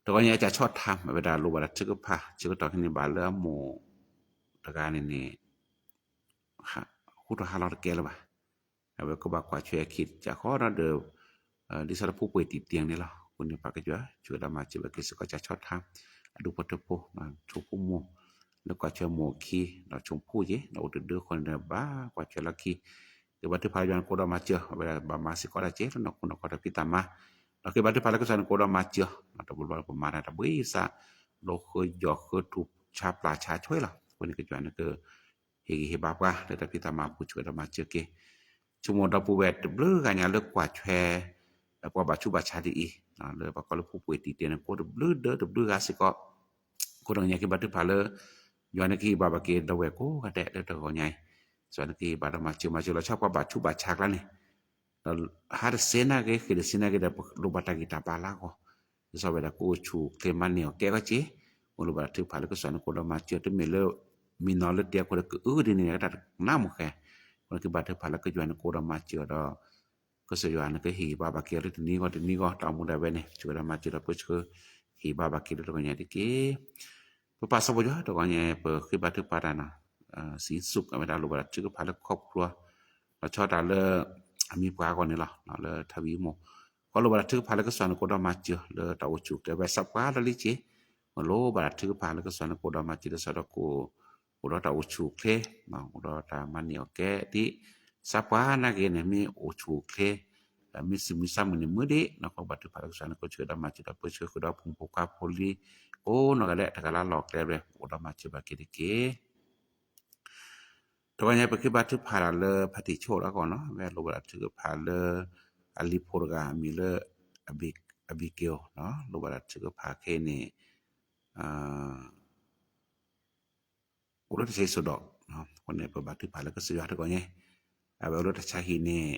တဂီၤညါကၢ်ဆီၣ်ထါ အဝဲဒၣ်လိၣ်ဘၣ်တၢ်ထုကဖၣ် ဆၢကတီၢ်ခဲအံၤန့ၣ် ဘၣ်လၢအမိၢ်တဂၤန့ၣ်န့ၣ် ဟး ဟူထီၣ်ဟါလီၤတကဲလၢၤဘၣ်. အဝဲကဘၣ်ကွၢ်ထွဲအခံတကးဃီဒီး ဒ်သိးဒီးဖုပှ့ၤတံၢ်တံၢ်န့ၣ်လီၤ. အဃိန့ၣ် ပကစၢ်ယွၤ ဆိၣ်ဂ့ၤဒီးမၤစၢၤဘၣ်က့ၤစ့ၢ်ကီးကၢ်ဆီၣ်ထါ အဒူၣ်ဖိထၢဖိ ဆိဖိမိၢ် လၢကွၢ်ထွဲမိၢ်အခံ ဒီးဆိဖိက့ၤ ဒီးအိၣ်တဒၢဃီန့ၣ်ဒီး ဘၣ်ကွၢ်ထွဲလီၢ်ခံ က့ၤဘါထုကဖၣ်ယွၤနကိးဒီးမၤစၢၤ အဝဲဒၣ်ဘၣ်မၤစ့ၢ်ကီးဒၣ်က့ၤ လၢနီၢ်ခိနီၢ်ခီဒီးဖံးတၢ်မၤ ဒီးက့ၤဘါထုကဖၣ်လၢကစၢ်နကိးဒီးမၤစၢၤ ဒီးတဘျီဘျီပမၤတၢ်တဘှံးစး လီၤဃၢယီၤဃၢထူၣ်ဆါပျၢ်ဆါဆွဲလီၤ. အဃိန့ၣ် ကစၢ်ယွၤန့ၣ်က ဟ့ၣ်ဂံၢ်ဟ့ၣ်ဘါပှၤ လၢတၢ်ဖံးတၢ်မၤအပူၤ ဆိၣ်ဂ့ၤဒီးမၤစၢၤက့ၤ ဆိကမိၣ်ဒီပုၢ်ဝဲၢ်တဘျုးဂၤညါလၢကွၢ်ထွဲ ပှၤဘၣ်ဆူးဘၣ်ဆါဒ်အံၤ လၢပှၤကိးလၢဖုပှ့ၤတံၢ်တံၢ်န့ၣ် ကိးတဘျုးဒၢတဘျုးဂၤစ့ၢ်ကီး အဃိတဂီၤညါက့ၤဘါထုကဖၣ်လၢ ယွၤန့ၣ်ကဟ့ၣ်ဘါဘၣ်က့ၤဒီပုၢ်ဝဲၢ်ကိးဂၤဒဲးလၢတဂီၤညါအံၤ ကစၢ်ယွၤန့ၣ်ကဟ့ၣ်ဘါဒီးမၤစၢၤ မၤစၢၤလီၤဆီပှၤဘၣ်ဆူးဘၣ်ဆါကျါန့ၣ် ဒီးဟါတစဲးနာ်က့ ဃ့ၢ်တစဲးနာ်က့ဒီး ပလိၣ်ဘၣ်တၢ်ဂံၢ်တၢ်ဘါလၢအဂီၢ် ဒ်သိးဝဲဒၣ်ကအိၣ်ဆူၣ်အိၣ်ချ့မၤန့ၢ်အီၣ်ကဲကီက့ၤ အိၣ်လိၣ်ဘၣ်တၢ်ထုကဖၣ်လၢကစၢ်ယွၤန့ၣ်ကိးဒီးမၤစၢၤ တမ့ၢ်လၢ မံနီၤလၢတ့အခိၣ်ဒီးကအုဒ်န့ၣ် ကတၢ်နးမုၢ်ဃဲ အဃိန့ၣ်က့ၤဘါထုကဖၣ်လၢကစၢ်ယွၤန့ၣ်ကိးဒီးမၤစၢၤဒီး ကစၢ်ယွၤန့ၣ်ကဟ့ၣ်ဂံၢ်ဘါဘၣ်က့ၤလၢတနံၤဂီၢ်တနံၤဂီၢ် တၢ်အိၣ်မူဒၣ်ဝဲန့ၣ် ဆိၣ်ဂ့ၤဒီးမၤစၢၤဒီးပၢဆှၢ ဟ့ၣ်ဘါဘၣ်က့ၤလၢတဂီၤညါတက့ၢ် ပပၢ်စီၤပီယွၤတဂီၤညါ ပဃ့ဘါထုကဖၣ်တၢ်နီၤ စံးစူး အဝဲဒၣ်လိၣ်ဘၣ်တၢ်ထုကဖၣ်လၢခီဖျိ လီၤဆီတၢ်လၢ အမံၤပှၤအဂီၢ်န့ၣ်လီၤ လၢထါဝံၤမိၢ် ကီးလိၣ်ဘၣ်တၢ်ထုကဖၣ်လၢကစၢ်ယွၤန့ၣ်ကိးဒီးမၤစၢၤ လၢတၢ်အိၣ်ဆူၣ်အိၣ်ချ့ဝဲစးပှၤလီၤလံက့ၤ လိၣ်ဘၣ်တၢ်ထုကဖၣ်လၢကစၢ်ယွၤန့ၣ်ကိးဒီးမၤစၢၤလၢစီၤဒီးကိး အိၣ်ဒီးတၢ်အိၣ်ဆူၣ်အိၣ်ချ့ အိၣ်ဒီးတၢ်မၤန့ၢ်အီၣ်ကဲဒ် စးပှၤနာ်က့န့ၣ် မ့ၢ်အိၣ်ဆူၣ်အိၣ်ချ့ မ့ၢ်စံးမုၢ်စၢ်မုၢ်န့ၣ်မုၢ်ဒံး နီၢ်ကီၢ်ဘါထုကဖၣ်လၢကစၢ်ယွၤန့ၣ်ကိးဆိၣ်ဂ့ၤဒီးမၤစၢၤဒီးပၢဆှၢဃုာ်ဒီးဖိမုၣ်ဖိခွါဖိလံၤ ကိးနီၢ်ဂၤဒဲး တဂၤလၢ်လီၢ်ကျဲဝဲ အိၣ်ဒီးမၤစၢၤဘၣ်က့ၤတက့ၢ် တဂီၤညါပဃ့ဘါထုကဖၣ်တၢ်လၢဖါတံၢ်ဆိၣ်လၢအဂီၢ်နီၤ ဝဲလိၣ်ဘၣ်တၢ်ထုကဖၣ်လၢ အလံၤဖိတဂၤအမံၤလၢ အဘံက့ၤအီၤ လိၣ်ဘၣ်တၢ်ထုကဖၣ်ခဲအံၤန့ၣ် အိၣ်လၢတၢ်ဆါဟံၣ်စိၤဒီး အဃိန့ၣ် ပဘါထုကဖၣ်လၢကစၢ်ယွၤတဂီၤညါ အဝဲအိၣ်လၢတၢ်ဆါဟံၣ်န့ၣ်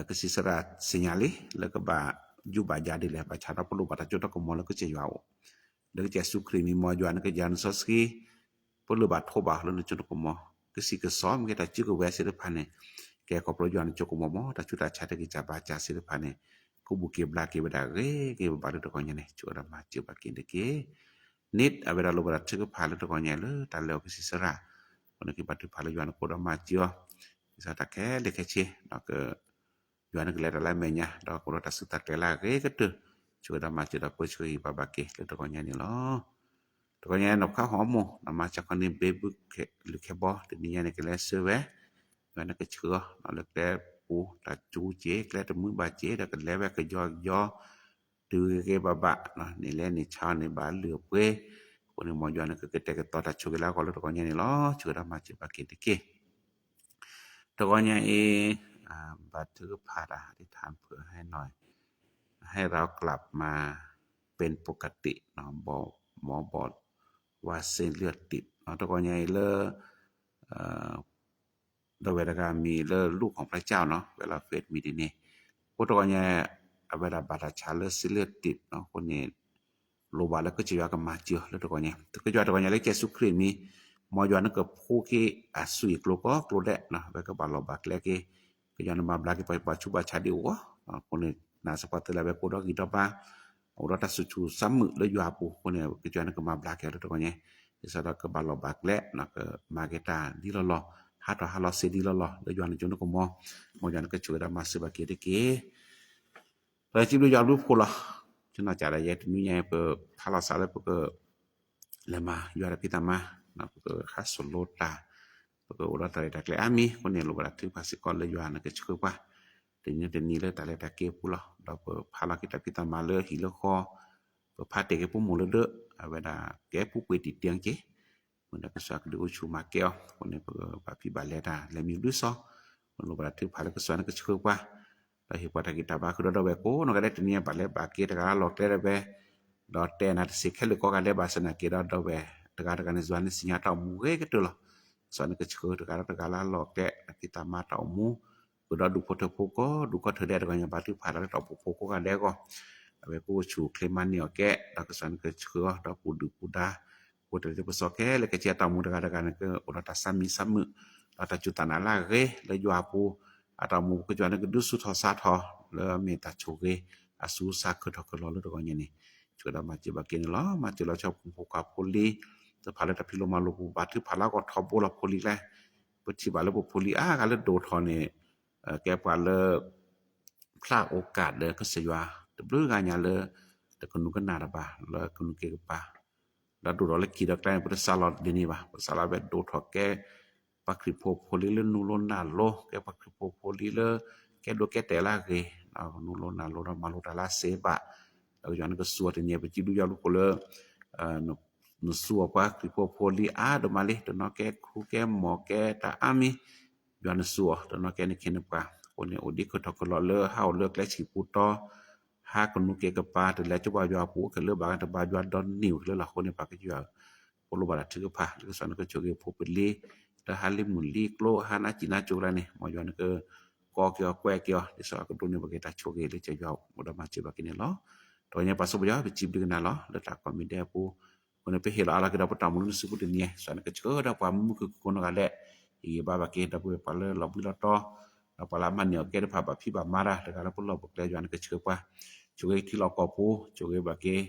ကစံးဆၢတၢ်ဆ့ၣ်ညါလံ လၢကဘၣ်ယူးဘၣ်ယၤဒ်လဲၣ် ဘၣ်ဆၣ်ဒီးပလိၣ်ဘၣ်တၢ်စိတၢ်ကမီၤလၢကစၢ်ယွၤအအိၣ် လၢကစၢ်ယ့ၣ်ၡူးခရံာ်မံၤ မ်ယွၤနကယၤနစီဆှံ ပလၢၢ်ဘၣ်ထိးဘၣ်လၢနစိတၢ်ကမီၤ ကစံးကစီးမ့ၢ်ဂ့ၤ တၢ်စုကဝဲၤသ့ၣ်တဖၣ်န့ၣ် ကဲခီဖျိယွၤနစိကမီၤမး တၢ်ဆူးတၢ်ဆါတဂ့ၤ ကၢ်ဘါစၢ်သ့ၣ်တဖၣ်န့ၣ် ကဘူၣ်က့ၤဘျါက့ၤဝဲဒၣ်ဂ့ၤက့ၤဘၣ်လၢတဂီၤညါန့ၣ် ဆိၣ်ဂ့ၤဒီးမၤစၢၤဘၣ်က့ၤတက့ၢ် န့ၣ် အဝဲဒၣ်လိၣ်ဘၣ်တၢ်ထုကဖၣ်လၢတဂီၤညါလၢတၢ်လၢအကစံးဆၢတၢ် အဃိန့ၣ်က့ၤဘါထုကဖၣ်လၢယွၤနကိးဒီးမၤစၢၤအီၤ ကစၢ်တၢ်ခဲလၢာ်ခဲဆ့ ယွၤနကလဲၤတၢ်လၢအမဲာ်ညါ ဒီးကအိၣ်ဒီးတၢ်စူၢ်တၢ်ကဲၤလၢအဂ့ၤကတၢၢ် ဆိၣ်ဂ့ၤဒီးမၤစၢၤဒီးပၢဆှၢဟ့ၣ်ဘါဘၣ်က့ၤလၢတဂီၤညါန့ၣ်လီၤ. တဂီၤညါနီၢ်ခါဟီၣ်မိၢ် နမၤစၢၤခီန့ၣ် ဘ့ဘုးလုၢ်ခဲဘီ တနံၤညါန့ၣ် ကလဲၤဆှၢဝဲ ယွၤနကဆှၢအီၤလၢကျဲပူၤ တၢ်ကူက့ၤ ကျဲတမုာ်ဘၣ်က့ၤ ဒီးကလဲၤဝဲကယီကယီ တုၤဂ့ၤဂ့ၤဘၣ်ဘၣ် န့ၣ်လဲၤန့ၣ်ဆါန့ၣ်ဘၣ်လုၢ်အပှ့ၤ အဃိန့ၣ် မ်ယွၤနကကတဲာ်ကတီၤတၢ်ဆိၣ်ဂ့ၤလၢအဂီၢ်လၢတဂီၤညါန့ၣ်လီၤ. ဆိၣ်ဂ့ၤဒီးမၤစၢၤဘၣ်က့ၤတက့ၢ်. တဂီၤညါအံၤ ဘါထုကဖၣ်တၢ် อธิษฐานเผื่อให้หน่อย ให้เรากลับมาเป็นปกติ เนาะ บ่ หมอบอกว่าเส้นเลือดตีบ เนาะ တဂီၤညါအံၤလၢ ဒီပုၢ်ဝဲၢ်တဂၤမံၤလၢ ลูกของพระเจ้า เนาะ ဝဲလီၤ Facebook မံၤဒ်န့ၣ် အဃိတဂီၤညါ အဝဲဒၣ်ဘၣ်တၢ်ဆါလၢ เส้นเลือดตีบ เนาะ အဃိန့ၣ် လိၣ်ဘၣ်လၢကစၢ်ယွၤကမၤစၢၤလၢတဂီၤညါ ကစၢ်ယွၤတဂီၤညါလၢကစၢ်ယ့ၣ်ၡူးခရံာ်မံၤ မ်ယွၤနကဖှူက့ၤအသွံၣ်အကျိၤကိးကျိၤဒဲး အဝဲကဘၣ်လီၢ်ဘၣ်ကျဲက့ၤ ကစၢ်ယွၤနမၤဘျါက့ၤပှၤဘၣ်ဆူးဘၣ်ဆါဒ်အံၤအဂီၢ် အဃိန့ၣ် နာ်သပှၢ်တၢၢ်လၢအဝဲကအိၣ်ဒီးဂံၢ်ဒီးဘါ အိၣ်ဒီးတၢ်ဆူၣ်ဆူၣ်ဆါမုာ်လၢယွၤအပူၤအဃိန့ၣ် ကစၢ်ယွၤနကမၤဘျါက့ၤအီၤလၢတဂီၤညါ ဒ်သိးဒီးကဘၣ်လီၢ်ဘၣ်ကျဲ ကမၤက့ၤတၢ်ဒ်လီၢ်လီၢ် ဟးထီၣ်ဟးလီၤစ့ဒ်လီၢ်လီၢ် လၢယွၤနကၠိနကမီၤ မ်ယွၤနကဆိၣ်ဂ့ၤဒီးမၤစၢၤဘၣ်က့ၤတက့ၢ်. ဒီးစံးဘျုးယွၤဘျုးဖှိၣ်လီၤ. ကနီၢ်ကစၢ်ဒၣ်ယဲတနွံညါအံၤ ပဖးလီၤစးလၢပက လဲၤမၤယွၤတၢ်ဖံးတၢ်မၤ ပကဟးစိာ်လိတၢ် ပကအိၣ်ဒီးတၢ်ရဲၣ်တၢ်ကျဲၤအါမံၤအဃိန့ၣ် လိၣ်ဘၣ်တၢ်ထုကဖၣ်စ့ၢ်ကီးလၢယွၤနကဆှၢပှၤ တနံၤတနံၤလၢတၢ်လဲၤတၢ်က့ၤအပူၤလီၤ. ဒီးပဖးလီၤက့ၤတၢ်ဖံးတၢ်မၤလၢဟံၣ်လၢဃီ ပဖးတ့ၢ်က့ၤပမိၢ်လၢဒၢး အဝဲဒၣ်ကဲပူၤပှ့ၤတံၢ်တံၢ်က့ၤ မ့ၢ်ဒၣ်ကစၢ်ကဒုးအိၣ်ဆူၣ်မၤကဲအီၤ အဃိန့ၣ် ပကဘၣ်ဖံးဘၣ်လဲၤတၢ်လဲၤမံၤဘျုးစီၤ လိၣ်ဘၣ်တၢ်ထုကဖၣ်လၢကစၢ်ယွၤနကဆှၢပှၤ ဒီးဟ့ၣ်ပှၤတၢ်ဂံၢ်တၢ်ဘါဃုာ်ဒီးဒီပုၢ်ဝဲၢ်ကိးနီၢ်ဂၤဒဲး တနံၤအံၤဘၣ်လဲၤဘၣ်က့ၤတဂၤလၢ်လီၢ်ကျဲဒၣ်ဝဲ ဒီးတဲနၤတစ့ၢ်ခဲလၢာ်ကိးဂၤဒဲးဘၣ်ဆၣ်သနာ်က့ဒီး ဒီပုၢ်ဝဲၢ်တဂၤတဂၤန့ၣ် ယွၤန့ၣ်သ့ၣ်ညါတၢ်အိၣ်မူဂ့ၤကတၢၢ်လီၤ. ကစၢ်န့ၣ်ကဆှၢတဂၤဒီးတဂၤလၢအလီၢ်ကျဲ တၢ်ဖံးတၢ်မၤတၢ်အိၣ်မူ ဃုာ်ဒီးဒူၣ်ဖိထၢဖိကိးဒူၣ်ကိးထၢဒဲးတဂၤညါ ဘါထုကဖၣ်လၢတၢ်အိၣ်ဖှိၣ်ဖိကိးဂၤဒဲးအဂီၢ် အဝဲကိးဆူၣ်ချ့မၤန့ၢ်အီၤကဲ ဒီးကစၢ်န့ၣ်ကဆှၢအီၤဒီးပူၤဒုၣ်ပူၤဒါ ပူၤတၢ်လၢပစီၤခဲလၢာ်ခဲဆ့အတၢ်အိၣ်မူတဂၤတဂၤန့ၣ် ကအိၣ်ဒီးတၢ်ဆါမံဆါမုာ် ဒီးတၢ်စူၢ်တၢ်နာ်လၢအဂ့ၤလၢယွၤအပူၤ အတၢ်အိၣ်မူကစၢ်န့ၣ်ကဒုးဆူၣ်ထီၣ်စးထီၣ် လၢအမ့ၢ်တၢ်ဆိၣ်ဂ့ၤ အဆူးစါခၢၣ်ထီၣ်ခၢၣ်လီၤလၢတဂီၢ်ညါန့ၣ် ဆိၣ်ဂ့ၤဒီးမၤစၢၤဘၣ်က့ၤန့ၣ်လီၤ. မၤစၢၤလီၤဆီဖိမုၣ်ဖိခွါဖိလံၤ တဖၣ်လၢတၢ်ဖံးလိမၤလိပူၤ ဘါထုကဖၣ်လၢအဂီၢ်ထီဘိလီၤဖိလံၤကျဲ ပထံၣ်ဘၣ်လၢပဖိလံၤအါဂၤလၢဒိၣ်ထီၣ်န့ၣ် ကဲပှၤလၢ ဖျါအိၣ်ကၣ်ဒီးကစၢ်ယွၤ တဘျုးဂၤညါလၢ တကနူၤကနၣ်တၢ်ဘၣ် လၢကနူၤက့ၤကပၤ ဒီးဒိၣ်ထီၣ်လၢခံဒီးကျဲန့ၣ် ပတစးလီၤဒ်န့ၣ်ဘၣ် ပစးလီၤဝဲဒိၣ်ထီၣ်ကဲ ပှၤခရံာ်ဖိဖိလံၤလၢနူလိနၢ်လိ ကဲပှၤခရံာ်ဖိဖိလံၤလၢ ကဲဒိးကဲတဲာ်လၢအဂ့ၤ နူလိနၢ်လိဒီးမၤလိတၢ်လၢအစ့ဘၣ် ဒီးယွၤန့ၣ်ကစူၢ်အီၤတနံၤ ပစံးဘျုးယွၤဘျုးဖှိၣ်လၢ နစူၢ်အီၤပှၤခရံာ်ဖိဖိလံၤအါဒိၣ်မးလံ တနီၤကဲခူကဲမီၢ်ကဲတၢ်အါမံၤ ယွၤနစူၢ်အီၤ တနီၤကဲနခ့နပှၤ အဃိန့ၣ် အိၣ်ဒံးခၢၣ်ထီၣ်ခၢၣ်လီၤလၢဟးအိၣ်လၢကျဲဆံးပူၤတီ ဟးကနူၤက့ၤကပၤ တလဲၤကၠိဘၣ်ယွၤအပူၤ အိၣ်ခဲလၢဘၣ်တဘၣ်ယွၤဒီးန့ၢ်ဝဲလၢလီၤ အဃိန့ၣ် ပှၤကစၢ်ယွၤ ဖိလိဘၣ်တၢ်ထုကဖၣ် လၢကစၢ်န့ၣ်ကဆိၣ်ဂ့ၤဖိပလံၤ လၢဟးလံမုၢ်လံကျိ ဟးနါစံၣ်နါစိၤကျါန့ၣ် မ်ယွၤန့ၣ်က ကီက့ၤအီၤကွဲက့ၤအီၤ ဒ်သိးအကဒိးန့ၢ်ဘၣ်က့ၤတၢ်ဆိၣ်ဂ့ၤလၢကစၢ်ယွၤအိၣ်ဒီးမၤစၢၤဘၣ်က့ၤန့ၣ်လီၤ. တဂီၤညါပှၤစိပယီၤ ပစံးဘျုးက့ၤနၤလီၤ လၢတၢ်ကိးမံၤဒဲးအပူၤ အဃိန့ၣ် ပဟ့ၣ်လီၤအါလီၤက့ၤဒီးပတၢ်အိၣ်မူလၢနစုပူၤတနံၤ ကစၢ်န့ၣ်ကဆှၢဒီးပှၤမုၢ်မုၢ်ခုၣ်ခုၣ်ကိးနီၢ်ဂၤဒဲး ဟ့ၣ်ဂံၢ်ဘါဘၣ်က့ၤ ဒီပုၢ်ဝဲၢ်ပှၤလၢလီၤဘှံးလီၤတီၤ ဒီးပှၤလၢအမၤန့ၢ်အီၣ်ကဲတဖၣ်ဘၣ်ဖံးဘၣ်မၤတၢ် တဂၤလၢပလီၢ်ပကျဲ ယွၤန့ၣ်ကဆှၢပှၤ ဆိၣ်ဂ့ၤထံလီၢ်ကီၢ်ပူၤ ဆိၣ်ဂ့ၤဘၣ်က့ၤ ဟံၣ်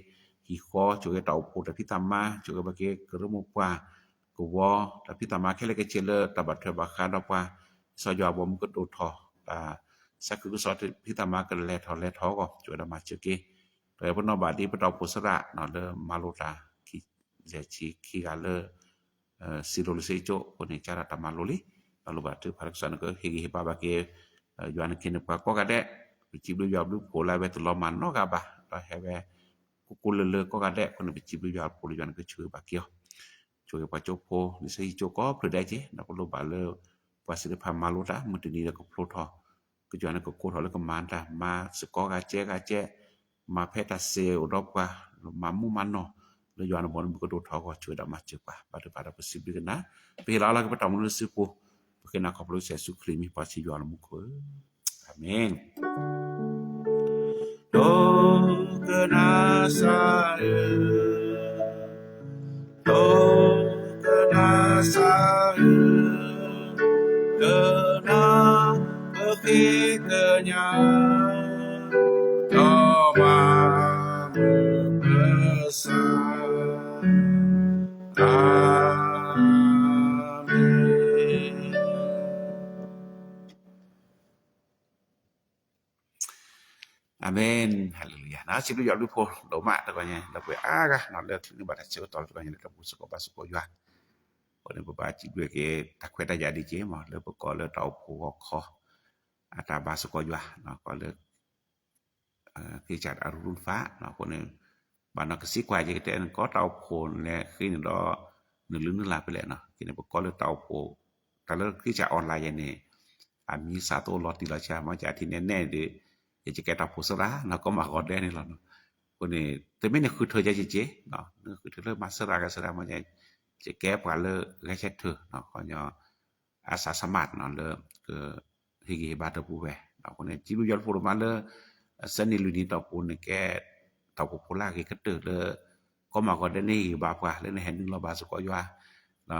ဃီ ဆိၣ်ဂ့ၤတၢ်အိၣ်ဖှိၣ်တၢ်ဖံးတၢ်မၤ ဆိၣ်ဂ့ၤဘၣ်က့ၤ ကရၢမိၢ်ပှၢ် ကဝီၤ တၢ်ဖံးတၢ်မၤခဲလၢာ်ခဲဆ့လၢတၢ်ဘၣ်ထွဲဘၣ်ဃးဒီးပှၤ ဒ်သိးယွၤအဘီအမုၢ်ကဒိၣ်ထီၣ် တၢ်ဆါခုကစီၣ်တၢ်ဖံးတၢ်မၤကလဲၤထီၣ်လဲၤထီၣ်အဂီၢ် ဆိၣ်ဂ့ၤဒီးမၤစၢၤက့ၤ ဒီးပနီၢ်ဘၣ်ဒ်ပတၢ်အိၣ်ဖှိၣ်စရၣ်လၢမၤလိတၢ် ယဲၢ်ဆံခံဂၤလၢ စံးလိၤလၢစ့ကၠိ အဃိန့ၣ် ကၢ်ဒီးတၢ်မၤလိလံ ဒီးလိၣ်ဘၣ်ထုကဖၣ်လၢကစၢ်န့ၣ်ကဟ့ၣ်ဂံၢ်ဟ့ၣ်ဘါဘၣ်က့ၤ ယွၤန့ၣ်ကဟ့ၣ်န့ၢ်ပှၤကိးဂၤဒဲး ပစံးဘျုးယွၤဘျုးဖှိၣ်လၢအဝဲတလီၤမၢ်နီတဂၤဘၣ် ဒီးဟဲဝဲ ကိးကိးလၢလၢကိးဂၤဒဲး အဃိန့ၣ် ပစံးဘျုးယွၤဘျုးဖှိၣ်လၢယွၤန့ၣ်ကဆိၣ်ဂ့ၤဘၣ်က့ၤအီၤ ဆိၣ်ဂ့ၤပှၤကၠိဖိ လံာ်စီဆှံကၠိကိးဖျၢၣ်ဒဲးက့ၤ ဒီးပလိၣ်ဘၣ်လၢ ပှၤသ့ၣ်တဖၣ်မၤလိတၢ် မုၢ်တနံၤဒီးကဖျိထီၣ် ကစၢ်န့ၣ်ကကိးထီၣ်လၢကမၤတၢ် မၤစ့ၢ်ကီးဂၤကဲဂၤကဲ မၤဖဲတၢ်စ့အိၣ်ဒီးပှၤ မၤမူမၤနီၢ် လၢယွၤန့ၣ်ဘီန့ၣ်မုၢ်ကဒိၣ်ထီၣ်အဂီၢ် ဆိၣ်ဂ့ၤဒီးမၤစၢၤပှၤ ဘၣ်ထုကဖၣ်ဒီးပစံးဘျုးက့ၤနၤ ပဟ့ၣ်လီၤအါလီၤက့ၤပတၢ်အိၣ်မူလၢနစုပူၤ ပဃ့နၤခီဖျိကစၢ်ယ့ၣ်ၡူးခရံာ်အမံၤ ပှၤစံးယွၤလၢမူခိၣ်ဧၢ အၤမ့ၣ် ဒိကနၣ်စၢ်ဧၢ, ဒိကနၣ်စၢ်ဧၢ, ကနၣ်ပဃ့ကညး, ဒီးမၤမုာ်ပစၢ်, အၤမ့ၣ်. အၤမ့ၣ်, ဟါလ့လူယၤ, စံးဘျုးယွၤဘျုးဖှိၣ်ဒိၣ်မးတဂီၤညါ ဒီပုၢ်ဝဲၢ်အါဂၤ လၢချုးန့ၢ်ဘၣ်တၢ်ဆၢကတီၢ်တဂီၤညါလၢတၢ်ဘူၣ်စ့ၢ်ကီးဘါစ့ၢ်ကီးယွၤ, အဃိန့ၣ် ပဘၣ်စံးဘျုးက့ၤ တၢ်ခွဲးတၢ်ယာ်ဒ်က့ၤမး လၢပကိးလၢတၢ်အိၣ်ဖှိၣ်ဂီၤခီ အတၢ်ဘါစ့ၢ်ကီးယွၤ ကိးလၢ ဃ့ကၢ်အရူၢ်ရူၢ်တဖၣ် အဃိန့ၣ် ဘၣ်နီၢ်ကစံးကွၢ်ယကတဲန့ၣ် ကီတၢ်အိၣ်ဖှိၣ်လဲၤဃ့န့ၣ်ဒီး နုာ်လုၢ်နုာ်လၢ်ဖဲလဲၣ်နီၤ, က့န့ၣ် ပကိးလၢတၢ်အိၣ်ဖှိၣ် တၢ်လၢဃ့ကၢ် online ယဲန့ၣ် အမံၤစးသိလီၤတံၢ်လီၤဆဲး မ့ၢ်ကထံၣ်နဲၣ်နဲၣ်ဒီး ယကကဲတၢ်အိၣ်ဖှိၣ်စရၣ်နီၤ ကီမၤဂီၤဒဲးန့ၣ်လီၤနီၤ, အဃိန့ၣ် တမ့ၢ်နဃုထၢယဲက့ၤက့ၤ နဃုထၢလၢမၤစရၣ်ဂၤစရၣ်မ့ၢ် ယကဲပှၤလၢဂဲၤဆၢထၢၣ် ခီညီ အစးဆမးနီၤလၢ ဟ့ၣ်ဂံၢ်ဟ့ၣ်ဘါတပူၤဝဲ, အဃိန့ၣ် စံးဘျုးယွၤလၢဖိဒိၣ်မးလၢ စဲန့ၣ်လွံၢ်နံၣ်တီၢ်ပူၤန့ၣ် ကဲ တၢ်အိၣ်ဖှိၣ်ဖိလၢအဂ့ၤကတၢၢ်လၢ ကီမၤဂီၤဒဲး နဟ့ၣ်ဂံၢ်ဘါပှၤလၢနဟဲနုာ်လီၤဘါစ့ၢ်ကီးယွၤ,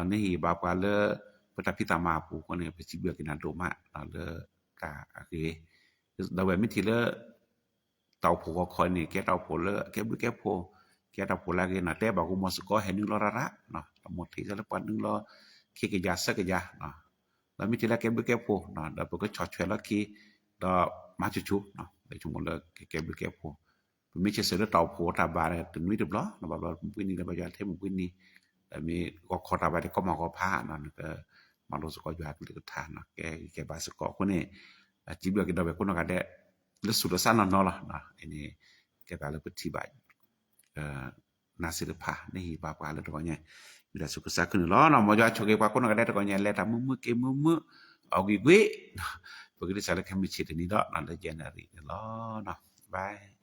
နဟ့ၣ်ဂံၢ်ဘါပှၤလၢ ပတၢ်ဖံးတၢ်မၤအပူၤအဃိန့ၣ် ပစံးဘျုးက့ၤနၤဒိၣ်မးလၢ တၢ်အဂ့ၤ, ဒီးဝဲမ့ၢ်ထံၣ်လၢ တၢ်အိၣ်ဖှိၣ်ဂီၤခီန့ၣ် ကဲတၢ်အိၣ်ဖှိၣ်လၢအကဲဘျုးကဲဖှိၣ်, ကဲတၢ်အိၣ်ဖှိၣ်လၢအဂ့ၤနီၤ, တဲဘၣ်ကမီၤစ့ၢ်ကီး ဟဲနုာ်လီၤရၣ်ရၣ်, တမီၤထံၣ်လၢပှၤနုာ်လီၤ ခံကယၤသၢကယၤ, ဒီးမ့ၢ်ထံၣ်လၢကဲဘျုးကဲဖှိၣ် ဒီးပကဆီၣ်ထွဲလီၤခံ ဒီးမၤဆူၣ်ဆူၣ် လၢဆိကမိၣ်လၢကကဲဘျုးကဲဖှိၣ်, ပမ့ၢ်ဆဲးဆဲးလၢတၢ်အိၣ်ဖှိၣ်တၢ်ဘါန့ၣ် တနွံတဘျီ ဘၣ်ဘျီမုၢ်ဘှံးနံၤ လၢဘၣ်ယွၤထဲမုၢ်ဘှံးနံၤ, ဒီးမ့ၢ်ဂီၤခီတၢ်ဘါန့ၣ် ကီမၤဂီၤဖး နကမၤလိစ့ၢ်ကီးယွၤကလုၢ်ကထါ ကဲဂံၢ်ကဲဘါစ့ၢ်ကီးအဃိန့ၣ် စံးဘျုးက့ၤဒီးဝဲၢ်ကိးနီၢ်ဂၤဒဲး လၢသူၣ်လၢသးနီၢ်နီၢ်လီၤ, အန့ၣ် ကဲသးလၢပထံၣ်ဘၣ် နၤစ့ၢ်တဖၣ် နဟ့ၣ်ဘါပှၤလၢတဂီၤညါ ဝံသးစူၤကစၢ်ခူနုာ်လီၤ, မ်ယွၤဆိၣ်ဂ့ၤပှၤကိးနီၢ်ဂၤဒဲးတဂီၤညါ လဲၤတၢ်မုာ်မုာ်က့ၤမုာ်မုာ် အီၣ်ကွံာ်ကွံာ်, ပကဒုးစးလၢခဲမုၢ်ဆ့ၣ်တနံၤဒီး လၢယဲၢ်နၣ်ရံၣ်န့ၣ်လီၤ, bye.